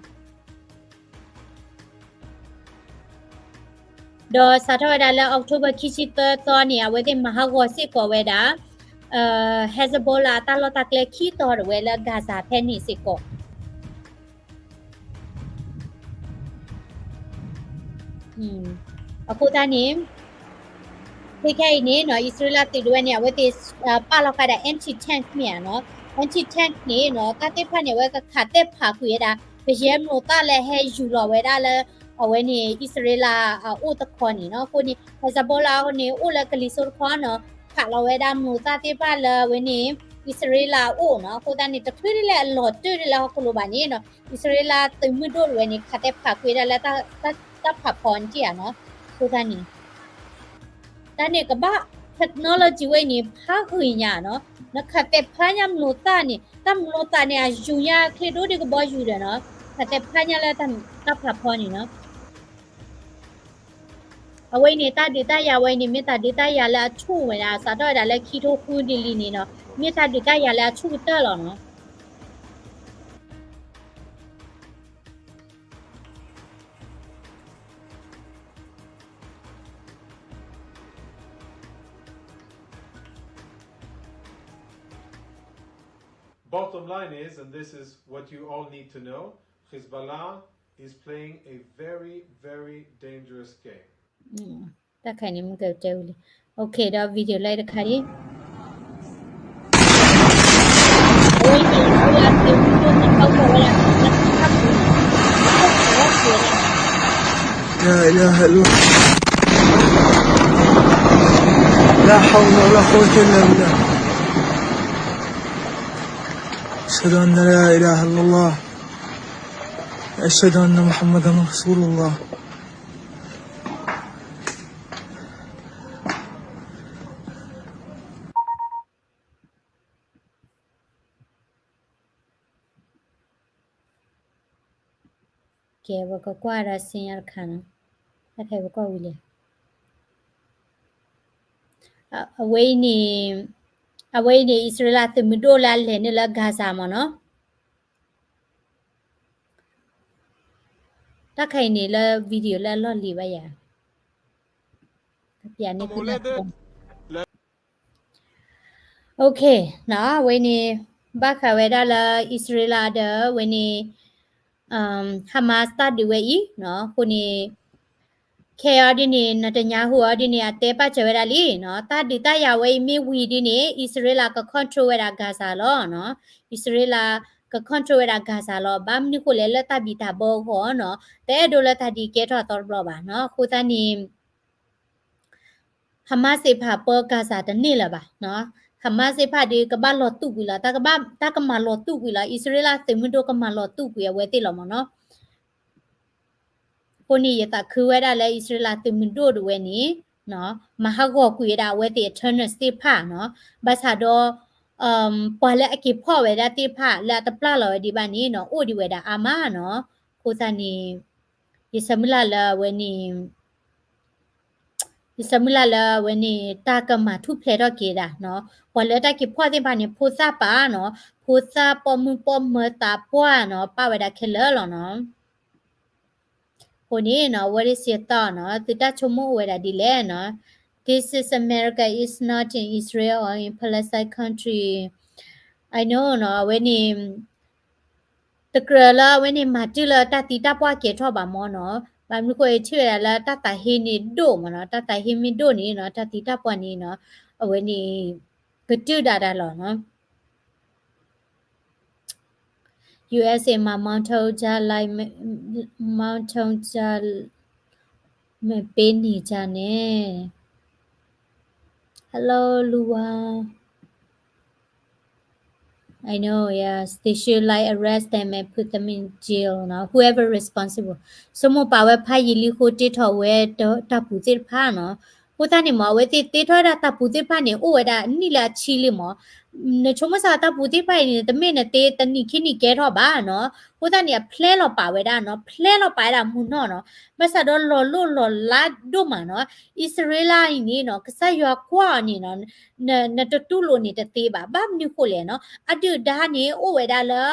ဒီးစးထီၣ်ဝဲဒၣ်လၢ October ခံဆံသၢသီန့ၣ် အဝဲသ့ၣ်မၤဟးဂီၤစ့ၢ်ကီးဝဲဒၣ် Hezbollah အတၢ်လီၢ်တၢ်ကျဲခံတီၤတဝဲလၢ Gaza ဖဲန့ၣ်စ့ၢ်ကီး. အဃိသတးန့ၣ် ခဲခဲအံၤန့ၣ်နီၤ အံၣ်စရ့လးသုးဒၣ်ဝဲန့ၣ် အဝဲသ့ၣ်ပာ်လီၤဃာ်ဒၣ် anti tank မ့ၢ်ဧါနီၤ. Anti tank န့ၣ်နီၤ တၢ်သ့ၣ်တဖၣ်န့ၣ် အဝဲကခးတဲဖးကွံာ်ဝဲဒၣ် ပယဲမျိာ်သၣ်လၢဟဲယူၤလီၤဝဲဒၣ်လၢ အဝဲန့ၣ် အံၣ်စရ့လးအအိၣ်တခီန့ၣ်နီၤ. အဃိန့ၣ် Hezbollah န့ၣ် အိၣ်လၢကလံၤစိတခီနီၤ, ခးလီၤဝဲဒၣ်မျိာ်သၣ်သ့ၣ်တဖၣ်လၢအဝဲန့ၣ် အံၣ်စရ့လးအအိၣ်နီၤ. အဃိသတးန့ၣ် တချုးဒ်လဲၣ်အလီၤတၢၢ်ဒ်လဲၣ်ဟီၣ်ခိၣ်လိၤဘၣ်န့ၣ်နီၤ အံၣ်စရ့လးသုးမုၢ်ဒိၣ်တဝဲန့ၣ် ခးတဲဖးကွံာ်ဝဲဒၣ်လၢတၢ်ဖးဖီန့ၣ်ဧါနီၤ. အဃိသတးန့ၣ် တၢ်န့ၣ်ကဘၣ် technology ဝဲအံၤန့ၣ် ဖးဂ့ၤညါနီၤ. နခးတဲဖးညါမျိာ်သၣ်န့ၣ် တၢ်မျိာ်သၣ်န့ၣ် အယူၤညါချ့ဒိၣ်ဒံးကဘီယူၤဒီးနီၤ, ခးတဲဖးညါလၢတၢ်ဖးဖီန့ၣ်နီၤ. အဝဲအံၤန့ၣ် တၢ်ဒုးတၢ်ယၤဝဲအံၤန့ၣ် မ့ၢ်တၢ်ဒုးတၢ်ယၤလၢအဆူၣ်ဝဲဒၣ် စးထီၣ်ဝဲဒၣ်လၢခံထိဃုဒ်လံန့ၣ်နီၤ, မ့ၢ်တၢ်ဒုးတၢ်ယၤလၢအဆူၣ်ကတၢၢ်လီၤနီၤ. Bottom line is, and this is what you all need to know, Hezbollah is playing a very, very dangerous game. တၢ်ခါအံၤန့ၣ် မ့ၢ်ကတဲဝံၤလံ. Okay, ဒီး video လၢတခါအံၤ لا إله إلا الله. لا حول ولا قوة إلا بالله. أشهد أن لا إله إلا الله. أشهد أن محمدا رسول الله. ကဲ ပကကွၢ်ဒီး scene တခါနီၤ, တၢ်ခါအံၤပကွၢ်ဝံၤလံ. အဝဲအံၤန့ၣ် အဝဲအံၤန့ၣ် အံၣ်စရ့လးသုးမုၢ်ဒိၣ်လၢအလဲၤန့ၢ်လၢ Gaza မ့ၢ်နီၤ. တၢ်ခါအံၤန့ၣ်လၢ video လၢအလီၢ်လံၤဘၣ်ယၤ, တၢ်ပျးန့ၢ်သုလၢ Okay နီၤ, အဝဲန့ၣ် ဘၣ်ဃးဝဲဒၣ်လၢ အံၣ်စရ့လးဒီး အဝဲန့ၣ် Hamas တၢ်ဒုးဝဲအံၤနီၤ, အဃိန့ၣ် ခဲအံၤဒ်န့ၣ် Netanyahu အံၤဒ်န့ၣ် အတဲပာ်စၢၤဝဲဒၣ်လံနီၤ, တၢ်ဒုးတၢ်ယၤဝဲအံၤမ့ၢ်ဝံၤဒ်န့ၣ် အံၣ်စရ့လးက control ဝဲဒၣ် Gaza လီၤနီၤ, အံၣ်စရ့လးက control ဝဲဒၣ် Gaza လီၤ. ဘၣ်မနုၤဃိလဲၣ် လၢတၢ်ဘံၣ်တၢ်ဘၢအဂီၢ်နီၤ, တအဲၣ်ဒိးလၢတၢ်ဒုးကဲထီၣ်အသီတဘျီဘၣ်နီၤ, အဃိသတးန့ၣ် Hamas သ့ၣ်တဖၣ်ပၢ Gaza တန့ၢ်လၢၤဘၣ်နီၤ, Hamas သ့ၣ်တဖၣ်ဒီးကဘၣ်လီၤတူာ်ကွံာ်လီၤ, တၢ်ကဘၣ် တၢ်ကမၤလီၤတူာ်ကွံာ်လီၤ, အံၣ်စရ့လးသုးမုၢ်ဒိၣ်ကမၤလီၤတူာ်ကွံာ်အဝဲသ့ၣ်လီၤမ့ၢ်နီၤ. အဃိန့ၣ် ယသးခုဝဲဒၣ်လၢအံၣ်စရ့လးသုးမုၢ်ဒိၣ်တဝဲန့ၣ် မၤဟးဂီၤကွံာ်ဝဲဒၣ်အဝဲသ့ၣ်အ terrorist သ့ၣ်တဖၣ်နီၤ, ဘၣ်ဆၣ်ဒီး ပှၤလၢအက့ၤဖီၣ်ဝဲဒၣ်သ့ၣ်တဖၣ်လၢအတပျၢ်လီၤဝဲဒံးဘၣ်န့ၣ်နီၤ အိၣ်ဒံးဝဲဒၣ်အါမးနီၤ, အဃိသတးန့ၣ် ယဆၢမုၢ်လၢ်လၢအဝဲန့ၣ် ယဆၢမုၢ်လၢ်လၢအဝဲန့ၣ် တၢ်ကမၤထူၣ်ဖျဲးထီၣ်က့ၤဒၣ်နီၤ, ပှၤလၢတၢ်က့ၤဖီၣ်သ့ၣ်တဖၣ်န့ၣ် ဖိသၣ်ပၢ်နီၤ, ဖိသၣ်ပိာ်မုၣ်ပိာ်မၢၤသးပှၢ်နီၤ, ပၣ်ဝဲဒၣ်ခဲလၢာ်လီၤနီၤ. အဃိန့ၣ်နီၤ what is your thought နီၤ, သုတၢ်ဆိကမိၣ်အိၣ်ဝဲဒၣ်ဒ်လဲၣ်နီၤ. This is America, is not in Israel or in Palestine country. I know နီၤ, အဝဲန့ၣ် တကြၢးလၢအဝဲန့ၣ်မၤတုၤလၢတၢ်သံတၢ်ပှၢ်ကဲၤထီၣ်ဘၣ်မ့ၢ်နီၤ, ဘၣ်မနုၤဃိထံၣ်ဝဲဒၣ်လၢတၢ်သးဟ့န့ၣ်ဒိၣ်မ့ၢ်နီၤ, တၢ်သးဟ့မ့ၢ်ဒိၣ်န့ၣ်နီၤ တၢ်သံတၢ်ပှၢ်န့ၣ်နီၤ အဝဲန့ၣ် ကတုၤဒၣ်တၢ်လီၤနီၤ. U S A မှာ မောင်းထုတ်ကြလိုက်မယ်၊ မောင်းထုတ်ကြ မပေးနေကြနဲ့ Hello လူဝါ I know, yes. They should, like, arrest them and put them in jail, နော်. Whoever responsible. ဆိကမိၣ်ပာ်ဝဲဖးယံာ်လံအဃိ တ့ထီၣ်ဝဲတၢ်ပူၤသ့ၣ်တဖၣ် နော်. အဃိသတးန့ၣ်မ့ၢ် အဝဲသ့ၣ်တ့ထီၣ်ဝဲဒၣ်တၢ်ပူၤသ့ၣ်တဖၣ်န့ၣ် အိၣ်ဝဲဒၣ်အနံၣ်လၢအဆံလံမ့ၢ်. နဆိကမိၣ်စ့ၢ်တၢ်ပူၤသ့ၣ်တဖၣ်အံၤန့ၣ် တမ့ၢ်နတ့တနံၣ်ခံနံၣ်ကဲထီၣ်ဘၣ် နော်. အဃိသတးန့ၣ် အဖျဲလီၤပာ်ဝဲဒၣ် နော်. ဖျဲလီၤပာ်ဝဲဒၣ်မူနီၢ် နော်. ဘၣ်ဆၣ်ဒီးလီၤလိၣ်လီၤလးဒိၣ်မး နော်. အံၣ်စရ့လးအံၤန့ၣ် နော်, ကစၢ်ယွၤကွၢ်အီၤန့ၣ် နော်, နတတူၢ်လိာ်န့ၣ်တသ့ဘၣ်. ဘၣ်မနုၤဃိလဲၣ် နော်. အဒုၣ်ဒါန့ၣ် အိၣ်ဝဲဒၣ်လၢ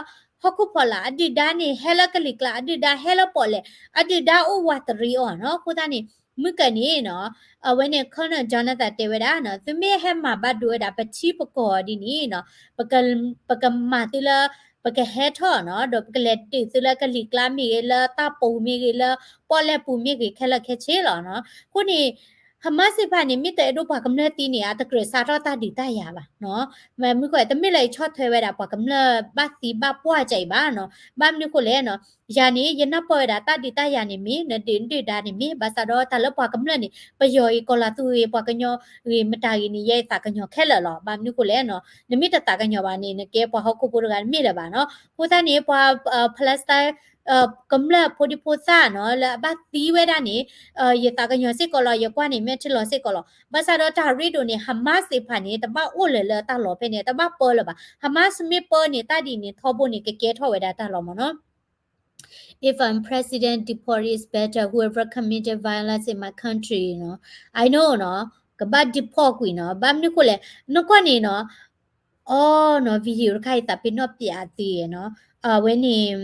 ဟီၣ်ခိၣ်ဖီလာ်, အဒုၣ်ဒါန့ၣ် ဟဲလၢကလံၤကျါ, အဒုၣ်ဒါဟဲလၢပီၣ်လဲၣ်, အဒုၣ်ဒါအိၣ်ဝးတရံးအီၤ နော်. အဃိသတးန့ၣ် မုၢ်ကၢၢ်န့ၣ် နော်, အဝဲန့ၣ် Colonel Jonathan တဲဝဲဒၣ် နော်, သုမ့ၢ်ဟဲမၤဘၣ်ဒိဝဲဒၣ် ပထံပကီၢ်ဒ်န့ၣ် နော်, ပကမၤသုလၢ ပကဟဲထီၣ် နော်, ဒီးပကလဲၤတုၤသုလၢကလံၤကျါမ့ၢ်ဂ့ၤ, လၢတၢ်ပူၤမ့ၢ်ဂ့ၤ, လၢပီၣ်လဲၣ်ပူၤမ့ၢ်ဂ့ၤ, ခဲလၢာ်ခဲဆ့လီၤ နော်. အဃိန့ၣ် Hamas သ့ၣ်တဖၣ်န့ၣ် မ့ၢ်တအဲၣ်ဒိးပှၤကမျၢၢ်သံန့ၣ် အတကြၢးစးထီၣ်တၢ်ဒုးတၢ်ယၤဘၣ် နော်. မ့ၢ်မနုၤဃိ တမ့ၢ်လၢယဆီၣ်ထွဲဝဲဒၣ်ပှၤကမျၢၢ်ဘၣ်သံဘၣ်ပှၢ်ကၢအံၤဘၣ် နော်. ဘၣ်မနုၤဃိလဲၣ် နော်, ယၤန့ၣ် ယနၢ်ပၢၢ်ဝဲဒၣ်တၢ်ဒုးတၢ်ယၤန့ၣ်မ့ၢ် နဒုးနဒုၣ်ဒါန့ၣ်မ့ၢ်, ဘၣ်ဆၣ်ဒီးတၢ်လၢပှၤကမျၢၢ်န့ၣ် ပယီၤဂ့ၤ, ကီၤလၤသူဂ့ၤ, ပှၤကညီဂ့ၤ, မတၤဂ့ၤန့ၣ် ယဲယသးကညီၤခဲလၢာ်လီၤ. ဘၣ်မနုၤဃိလဲၣ် နော်, နမ့ၢ်တသးကညီၤဘၣ်န့ၣ် နကဲပှၤဟီၣ်ခိၣ်ဖိတဂၤတမ့ၢ်လၢၤဘၣ် နော်. အဃိသတးန့ၣ် ပှၤ Palestine ကမျၢၢ်ဖိဒံဖိသၣ် နော်, လၢအဘၣ်သံဝဲဒၣ်န့ၣ် ယသးကညီၤစ့ၢ်ကီးလီၤ, ယကွၢ်န့ၣ် မ့ၢ်ထံၣ်လီၤစ့ၢ်ကီးလီၤ. ဘၣ်ဆၣ်ဒီးတၢ်ရ့ဒိၣ်န့ၣ် Hamas သ့ၣ်တဖၣ်န့ၣ် တဘၣ်အိၣ်လၢၤလၢတၢ်လီၢ်ဖဲန့ၣ်, တဘၣ်ပၢလၢၤဘၣ်. Hamas မ့ၢ်ပၢန့ၣ် တၢ်ဒ်န့ၣ်ထီဘိန့ၣ် ကကဲထီၣ်ဝဲဒၣ်တၢ်လီၢ်မ့ၢ် နော်. If I'm president, deport is better. Whoever committed violence in my country, နော်, I know, နော်, ကဘၣ် deport ကွံာ် နော်. ဘၣ်မနုၤဃိလဲၣ် နကွၢ်န့ၣ် နော်, အီ နော်, video တခါအံၤ သးပ့ၤနီၣ်ပၠးသ့ နော်, အဝဲန့ၣ်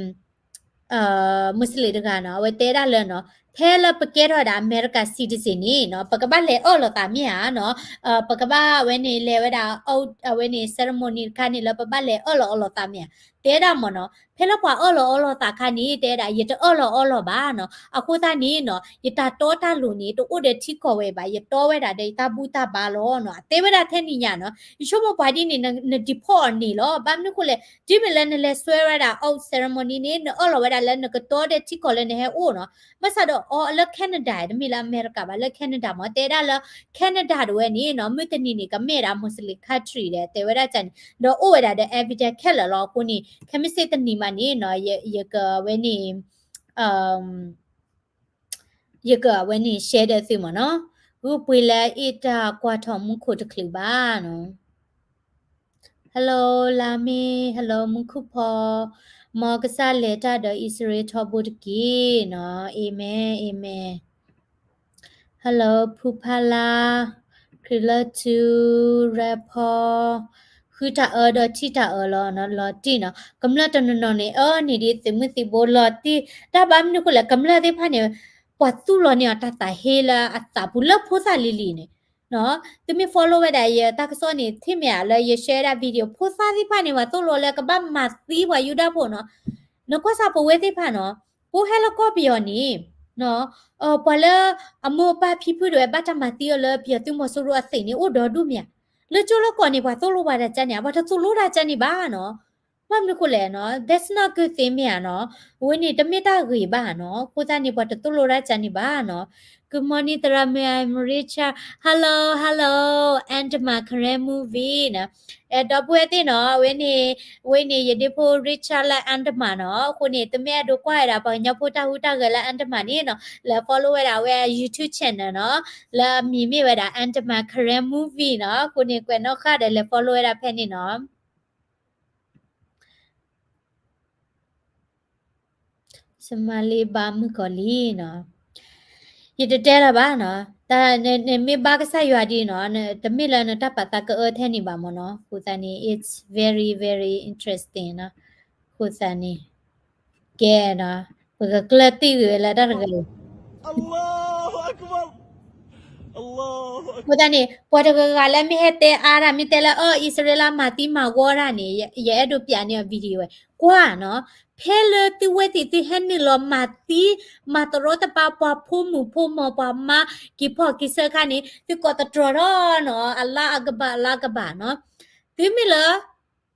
Muslim တဂၤ နော်, အဝဲတဲဒၣ်လၢ နော်, ဖဲလၢပကဲထီၣ်ဝဲဒၣ် America citizen န့ၣ် နော်, ပကဘၣ်လဲၤအၢၣ်လီၤသးမ့ၢ်ဧါ နော်, ပကဘၣ်ဝဲန့ၣ် လဲၤဝဲဒၣ် အဝဲန့ၣ် ceremony တခါန့ၣ် လၢပဘၣ်လဲၤအၢၣ်လီၤအီလီၤသးမ့ၢ်ဧါ. တဲဒၣ်မ့ၢ် နော်, ဖဲလၢပှၤအၢၣ်လီၤအီလီၤသးခါန့ၣ် တဲဒၣ် ယတအၢၣ်လီၤအီလီၤဘၣ် နော်. အဃိသတးန့ၣ် နော်, ယတၢ်တီတၢ်လိၤန့ၣ် တအိၣ်ဒီးထံကီၢ်ဝဲဘၣ်, ယတီဝဲဒၣ်ဒီးယတၢ်ဘူၣ်တၢ်ဘါလီၤ နော်. အတဲဝဲဒၣ်ထဲန့ၣ်ညါ နော်, ယဆိကမိၣ်ပှၤဒ်န့ၣ် န deport အီၤန့ၣ်လီၤ. ဘၣ်မနုၤဃိလဲၣ်, တုၤမ့ၢ်လၢနလဲၤစွဲဝဲဒၣ် အီ ceremony န့ၣ် နအၢၣ်လီၤဝဲဒၣ်လၢနကတီဒီးထံကီၢ်လၢနဟဲအိၣ် နော်. ဘၣ်ဆၣ်ဒီးအီ လၢ Canada တမ့ၢ်လၢ America ဘၣ်, လၢ Canada မ့ၢ် တဲဒၣ်လၢ Canada တဝဲန့ၣ် နော်, မုၢ်တနံၤန့ၣ် ကမ့ၢ်ဒၣ် Muslim country ဒီး တဲဝဲဒၣ်န့ၣ် ဒီးအိၣ်ဝဲဒၣ်ဒီး evidence ခဲလၢာ်လီၤ. အဃိန့ၣ် ခဲမုၢ်ဆ့ၣ်တနံၤမးန့ၣ် နော်, ယကဝဲန့ၣ် ယကဝဲန့ၣ် share ဒီးသုမ့ၢ် နော်. ဂုၢ်ပှ့ၤလၢအ့ၣ်တၢ်ကွၢ်ထီၣ်မူခိၣ်တချုးဘၣ် နော်. Hello လါမ့ၢ်, Hello မူခိၣ်ဖီ, မ်ကစၢ်လဲၤတၢ်ဒီးအံၣ်စရ့လးထီဘိတက့ၢ် နော်. Amen, amen. Hello ဖုဖါလါ, ခရံာ်လၢထူ, ရဲၣ်ဖီ, ဃုတၢ်အၢဒီးထံၣ်တၢ်အၢလီၤ နော်, လီၤတံၢ် နော်. ကမျၢၢ်တနီၤနီၤန့ၣ် အၢန့ၢ်ဒံးသုးမုၢ်သံၣ်ဘိ လီၤတံၢ်, တၢ်ဘၣ်မနုၤဃိလဲၣ် ကမျၢၢ်သ့ၣ်တဖၣ်န့ၣ် ပှၤသူၣ်လီၤန့ၢ်အီၤတၢ်သးဟ့လၢအသးပူၤလၢဖိသၣ်လံၤလံၤန့ၣ် နော်. သုမ့ၢ် follow ဝဲဒၣ်ယတၢ်ကစီၣ်န့ၣ် ထံၣ်မ့ၢ်ဧါ လၢယ share ဒၣ် video ဖိသၣ်သ့ၣ်တဖၣ်န့ၣ် ပှၤသိၣ်လိလၢကဘၣ်မၤသံပှၤယူဒၤဖိ နော်. နကွၢ်စၢ်ပဝဲသ့ၣ်တဖၣ် နော်, ပဟဲလၢကီၢ်ပယီၤန့ၣ် ပှၤလၢအမိၢ်အပၢ်ဖံဖုတဝဲ ဘၣ်တၢ်မၤသံအီၤလၢပယီၤသုးမီၤစိရိၤအသ့ၣ်န့ၣ် အိၣ်ဒီဒူၣ်မ့ၢ်ဧါ. လၢကၠိလၢကီၢ်န့ၣ် ပှၤသိၣ်လိပှၤတၢ်ကၢန့ၣ် ပှၤတသိၣ်လိတၢ်ကၢန့ၣ်ဘၣ် နော်. ဘၣ်မနုၤဃိလဲၣ် နော်, that's not good thing မ့ၢ်ဧါ နော်. အဝဲန့ၣ်တမ့ၢ်တၢ်ဂ့ၤဘၣ် နော်. အဃိသတးန့ၣ် ပှၤတသိၣ်လိတၢ်ကၢန့ၣ်ဘၣ် နော်. Good morning သရၣ်မုၣ်, I'm Richard. Hello, hello, Andama Karen movie နော်. အဲ ဒီပုၢ်ဝဲၢ်သ့ၣ် နော်, အဝဲန့ၣ်, အဝဲန့ၣ် ယဒ့ဖိ Richard လၢ Andama နော်. အဃိန့ၣ် သုမ့ၢ်အဲၣ်ဒိးကွၢ်ဝဲဒၣ် ပှၤကညီဖိတၢ်ဟူးတၢ်ဂဲၤလၢ Andama န့ၣ် နော်, လဲၤ follow ဝဲဒၣ်အဝဲ YouTube channel နော်, လၢအမံၤမ့ၢ်ဝဲဒၣ် Andama Karen movie နော်. အဃိန့ၣ် ကွဲးနီၣ်ဃာ်ဒီးလဲၤ follow ဝဲဒၣ်ဖဲန့ၣ် နော်. စမၤလ့ဘါမုၣ်ကီၤလံၤ နော်. ယတတဲလၢၤဘၣ် နော်. တၢ်နမ့ၢ်ဘါကစၢ်ယွၤဒ် နော်, တမ့ၢ်လၢနတၢ်ပာ်သးကအၢထဲန့ၣ်ဘၣ် မ့ၢ် နော်. အဃိသတးန့ၣ် it's very, very interesting နော်. အဃိသတးန့ၣ် ကဲ နော်, ပကကျၢၢ်တံၢ်ဂ့ၤဝဲလၢတၢ်တဂၤအံၤ အဃိသတးန့ၣ် ပှၤတဂၤဂၤလၢမ့ၢ်ဟဲတဲအါတၢ် မ့ၢ်တဲလၢ အၢ အံၣ်စရ့လးမၤသံမၤဝီတၢ်န့ၣ် ယအဲၣ်ဒိးပၠးန့ၢ်အီၤ video ဝဲ ကွၢ် နော်. ဖဲလၢသုဝဲသ့ၣ်သုဟဲနုာ်လီၤမၤသံ မၤတရီတပါပှၤဖိမုၣ်ဖိမီၤ ပှၤမါက့ၤဖီၣ်က့ၤဆၢခါန့ၣ် သုကိးသတြီၤထီၣ် နော်, အလါအကဘၣ် အလါကဘၣ် နော်. သုမ့ၢ်လၢ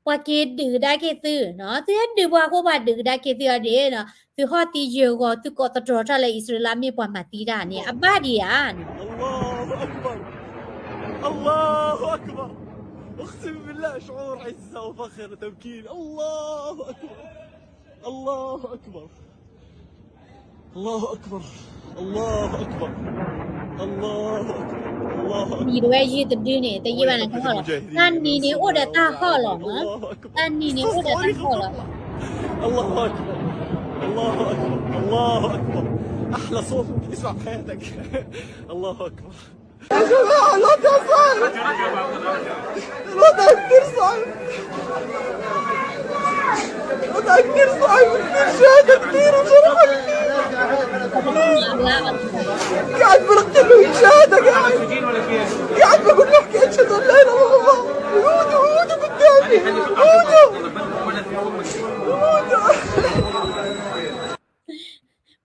ပှၤက့ၤဒုးကဒါက့ၤသုနီၤ, သုဟဲဒုးပှၤအဃိ ပှၤဒုးကဒါက့ၤသုအီၤဒ်နီၤ, သုဟီၣ်သံယၢၤဂီၤ သုကိးသတြီၤထီၣ်လၢအံၣ်စရ့လးမ့ၢ်ပှၤမၤသံတၢ်န့ၣ် အဘၣ်ဒံးဧါနီၤ. الله أكبر، الله أكبر، أقسم بالله شعور عزة وفخر وتمكين. الله أكبر، الله أكبر، الله أكبر، الله أكبر، الله أكبر، الله أكبر. နံၤတဝဲယံာ်တဒုန့ၣ် တယံာ်ဘၣ်န့ၣ်တဟီၣ်လီၤ. တၢ်နံၤန့ၣ်အိၣ်ဒီးတၢ်ဟီၣ်လီၤနီၤ. တၢ်နံၤန့ၣ်အိၣ်ဒီးတၢ်ဟီၣ်လီၤ. الله أكبر، الله أكبر، الله أكبر. أحلى صوت بتسمع بحياتك. الله أكبر. يا جماعة، الوضع صعب. الوضع كتير صعب. الوضع كتير صعب، كتير شهداء، كتير وجرحى، كتير. قاعد بنقتل ويتشهد، قاعد. قاعد بقول لك: أشهد أن لا إله إلا الله. هودوا، هودوا قدامي. هودوا. هودوا.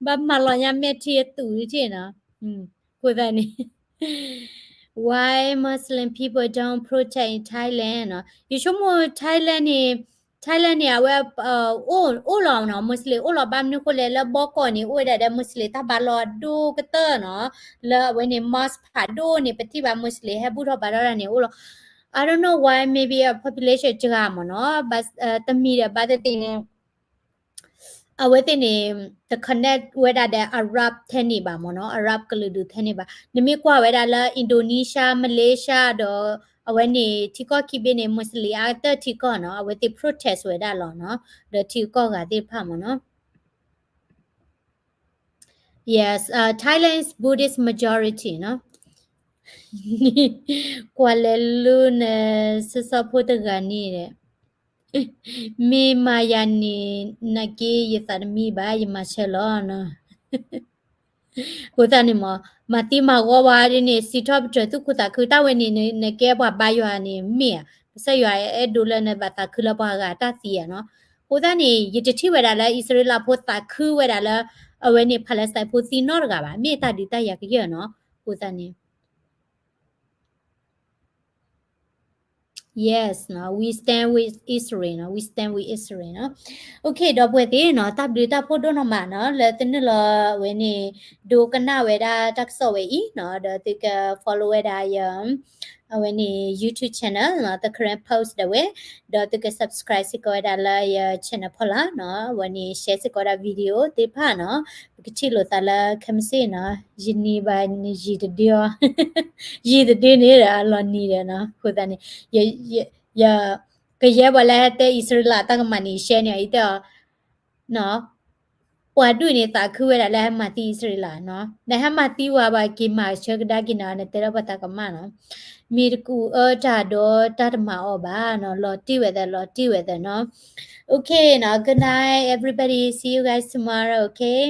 ဘၣ်မၤလီၤညါမဲာ်ထံအသူၣ်တထံၣ်နီၤ. အဃိသတးန့ၣ် Why Muslim people don't protest in Thailand နီၤ. ယဆိကမိၣ် Thailand န့ၣ် Thailand န့ၣ် အဝဲ အိၣ်လီၤနီၤ, Muslim အိၣ်လီၤ. ဘၣ်မနုၤအဃိလဲၣ်, လၢဘီကီၢ်န့ၣ် အိၣ်ဝဲဒၣ်ဒီး Muslim တၢ်ဘါလီၢ်အဒိၣ်ကတၢၢ်နီၤ. လၢအဝဲန့ၣ် mosque ဖးဒိၣ်န့ၣ် ပထံၣ်ဘၣ် Muslim ဟဲဘူၣ်ထီၣ်ဘါထီၣ်တၢ်န့ၣ်အိၣ်လီၤ. I don't know why, maybe a population စှၤမ့ၢ်နီၤ, တမံၤဒီးဘၣ်သ့ၣ်သ့ၣ်န့ၣ် အဝဲသ့ၣ်န့ၣ် တ connect ဝဲဒၣ်ဒီး Arab ထဲန့ၣ်ဘၣ်မ့ၢ်နီၤ, Arab ကလုာ်ဒူၣ်ထဲန့ၣ်ဘၣ်. နမ့ၢ်ကွၢ်ဝဲဒၣ်လၢ Indonesia, Malaysia ဒီး အဝဲန့ၣ် ထံကီၢ်ခံဘ့ၣ်န့ၣ် Muslim အါကတၢၢ်ထံကီၢ်နီၤ, အဝဲသ့ၣ် protest ဝဲဒၣ်လီၤနီၤ, ဒီးထံကီၢ်ဂၤသ့ၣ်တဖၣ်မ့ၢ်နီၤ. Yes, uh, Thailand's Buddhist majority နီၤ. ကွၢ်လဲၤလူန့ၣ် စီၤစီၤဖိတဂၤန့ၣ်ဒီး မ့ၢ်မၤယၤန့ၣ် နာ်က့ယသးတမံဘၣ်, ယမၤဆၢလီၤနီၤ. အဃိသတးန့ၣ်မ့ၢ် မၤသံမၤဂီၤဝဲဒ်န့ၣ် စံးထီၣ်ပတြၢၤသူၣ်ခုသးခု တၢ်ဝဲန့ၣ် နကဲပှၤဘါယွၤန့ၣ်မ့ၢ်ဧါ, ကစၢ်ယွၤအဲၣ်ဒိးလၢနဘၣ်သးခုလၢပှၤဂၤတၢ်သံဧါနီၤ. အဃိသတးန့ၣ် ယတထံၣ်ဝဲဒၣ်လၢအံၣ်စရ့လးဖိသးခုဝဲဒၣ်လၢ အဝဲန့ၣ် Palestine ဖိသံနီတဂၤဘၣ်, မ့ၢ်တၢ်ဒုးတၢ်ယၤကယၢၢ်နီၤ. အဃိသတးန့ၣ် Yes, no, we stand with Israel, no, we stand with Israel, no. Okay, ဒီပုၢ်ဝဲၢ်သ့ၣ်နီၤ, တၢ်ဘျုးတၢ်ဖှိၣ်ဒိၣ်နီၢ်မးနီၤ, လၢသုနုာ်လီၤဝဲန့ၣ် ဒိကနၣ်ဝဲဒၣ်တၢ်ကစီၣ်ဝဲအံၤနီၤ, ဒီးသုက follow ဝဲဒၣ်ယ အဝဲန့ၣ် YouTube channel နီၤ, The Karen Post ဒၣ်ဝဲ, ဒီးသုက subscribe စ့ၢ်ကီးဝဲဒၣ်လၢယ channel ဖီလာ်နီၤ, အဝဲန့ၣ် share စ့ၢ်ကီးဝဲဒၣ် video သ့ၣ်တဖၣ်နီၤ, ပကထံၣ်လိာ်သးလၢခဲမုၢ်ဆ့ၣ်နီၤ, ယနံၤဘၣ်နယံာ်တဒုအီၤ, ယံာ်တဒုန့ၣ်ဒီးအလီၤနံၤဒီးနီၤ, အဃိသတးန့ၣ် ယ ယ ကယဲၢ်ပှၤလၢဟဲတဲအံၣ်စရ့လးတၢ်ကမၣ်န့ၣ် ရှဲန့ၣ် အံၤတဲအီၤ, ပှၤဒူၣ်န့ၣ်သးခုဝဲဒၣ်လၢဟဲမၤသံအံၣ်စရ့လးနီၤ, နဟဲမၤသံဝဲဘၣ်က့ၤမၤဆၢကဒါက့ၤနၤ နတဲလၢပှၤသးကမၣ်နီၤ, မ့ၢ်တကူးအၢတၢ်ဒီးတၢ်တမၤအီၤဘၣ်နီၤ, လီၤတံၢ်ဝဲသး လီၤတံၢ်ဝဲသးနီၤ. Okay နီၤ, good night everybody, see you guys tomorrow, okay.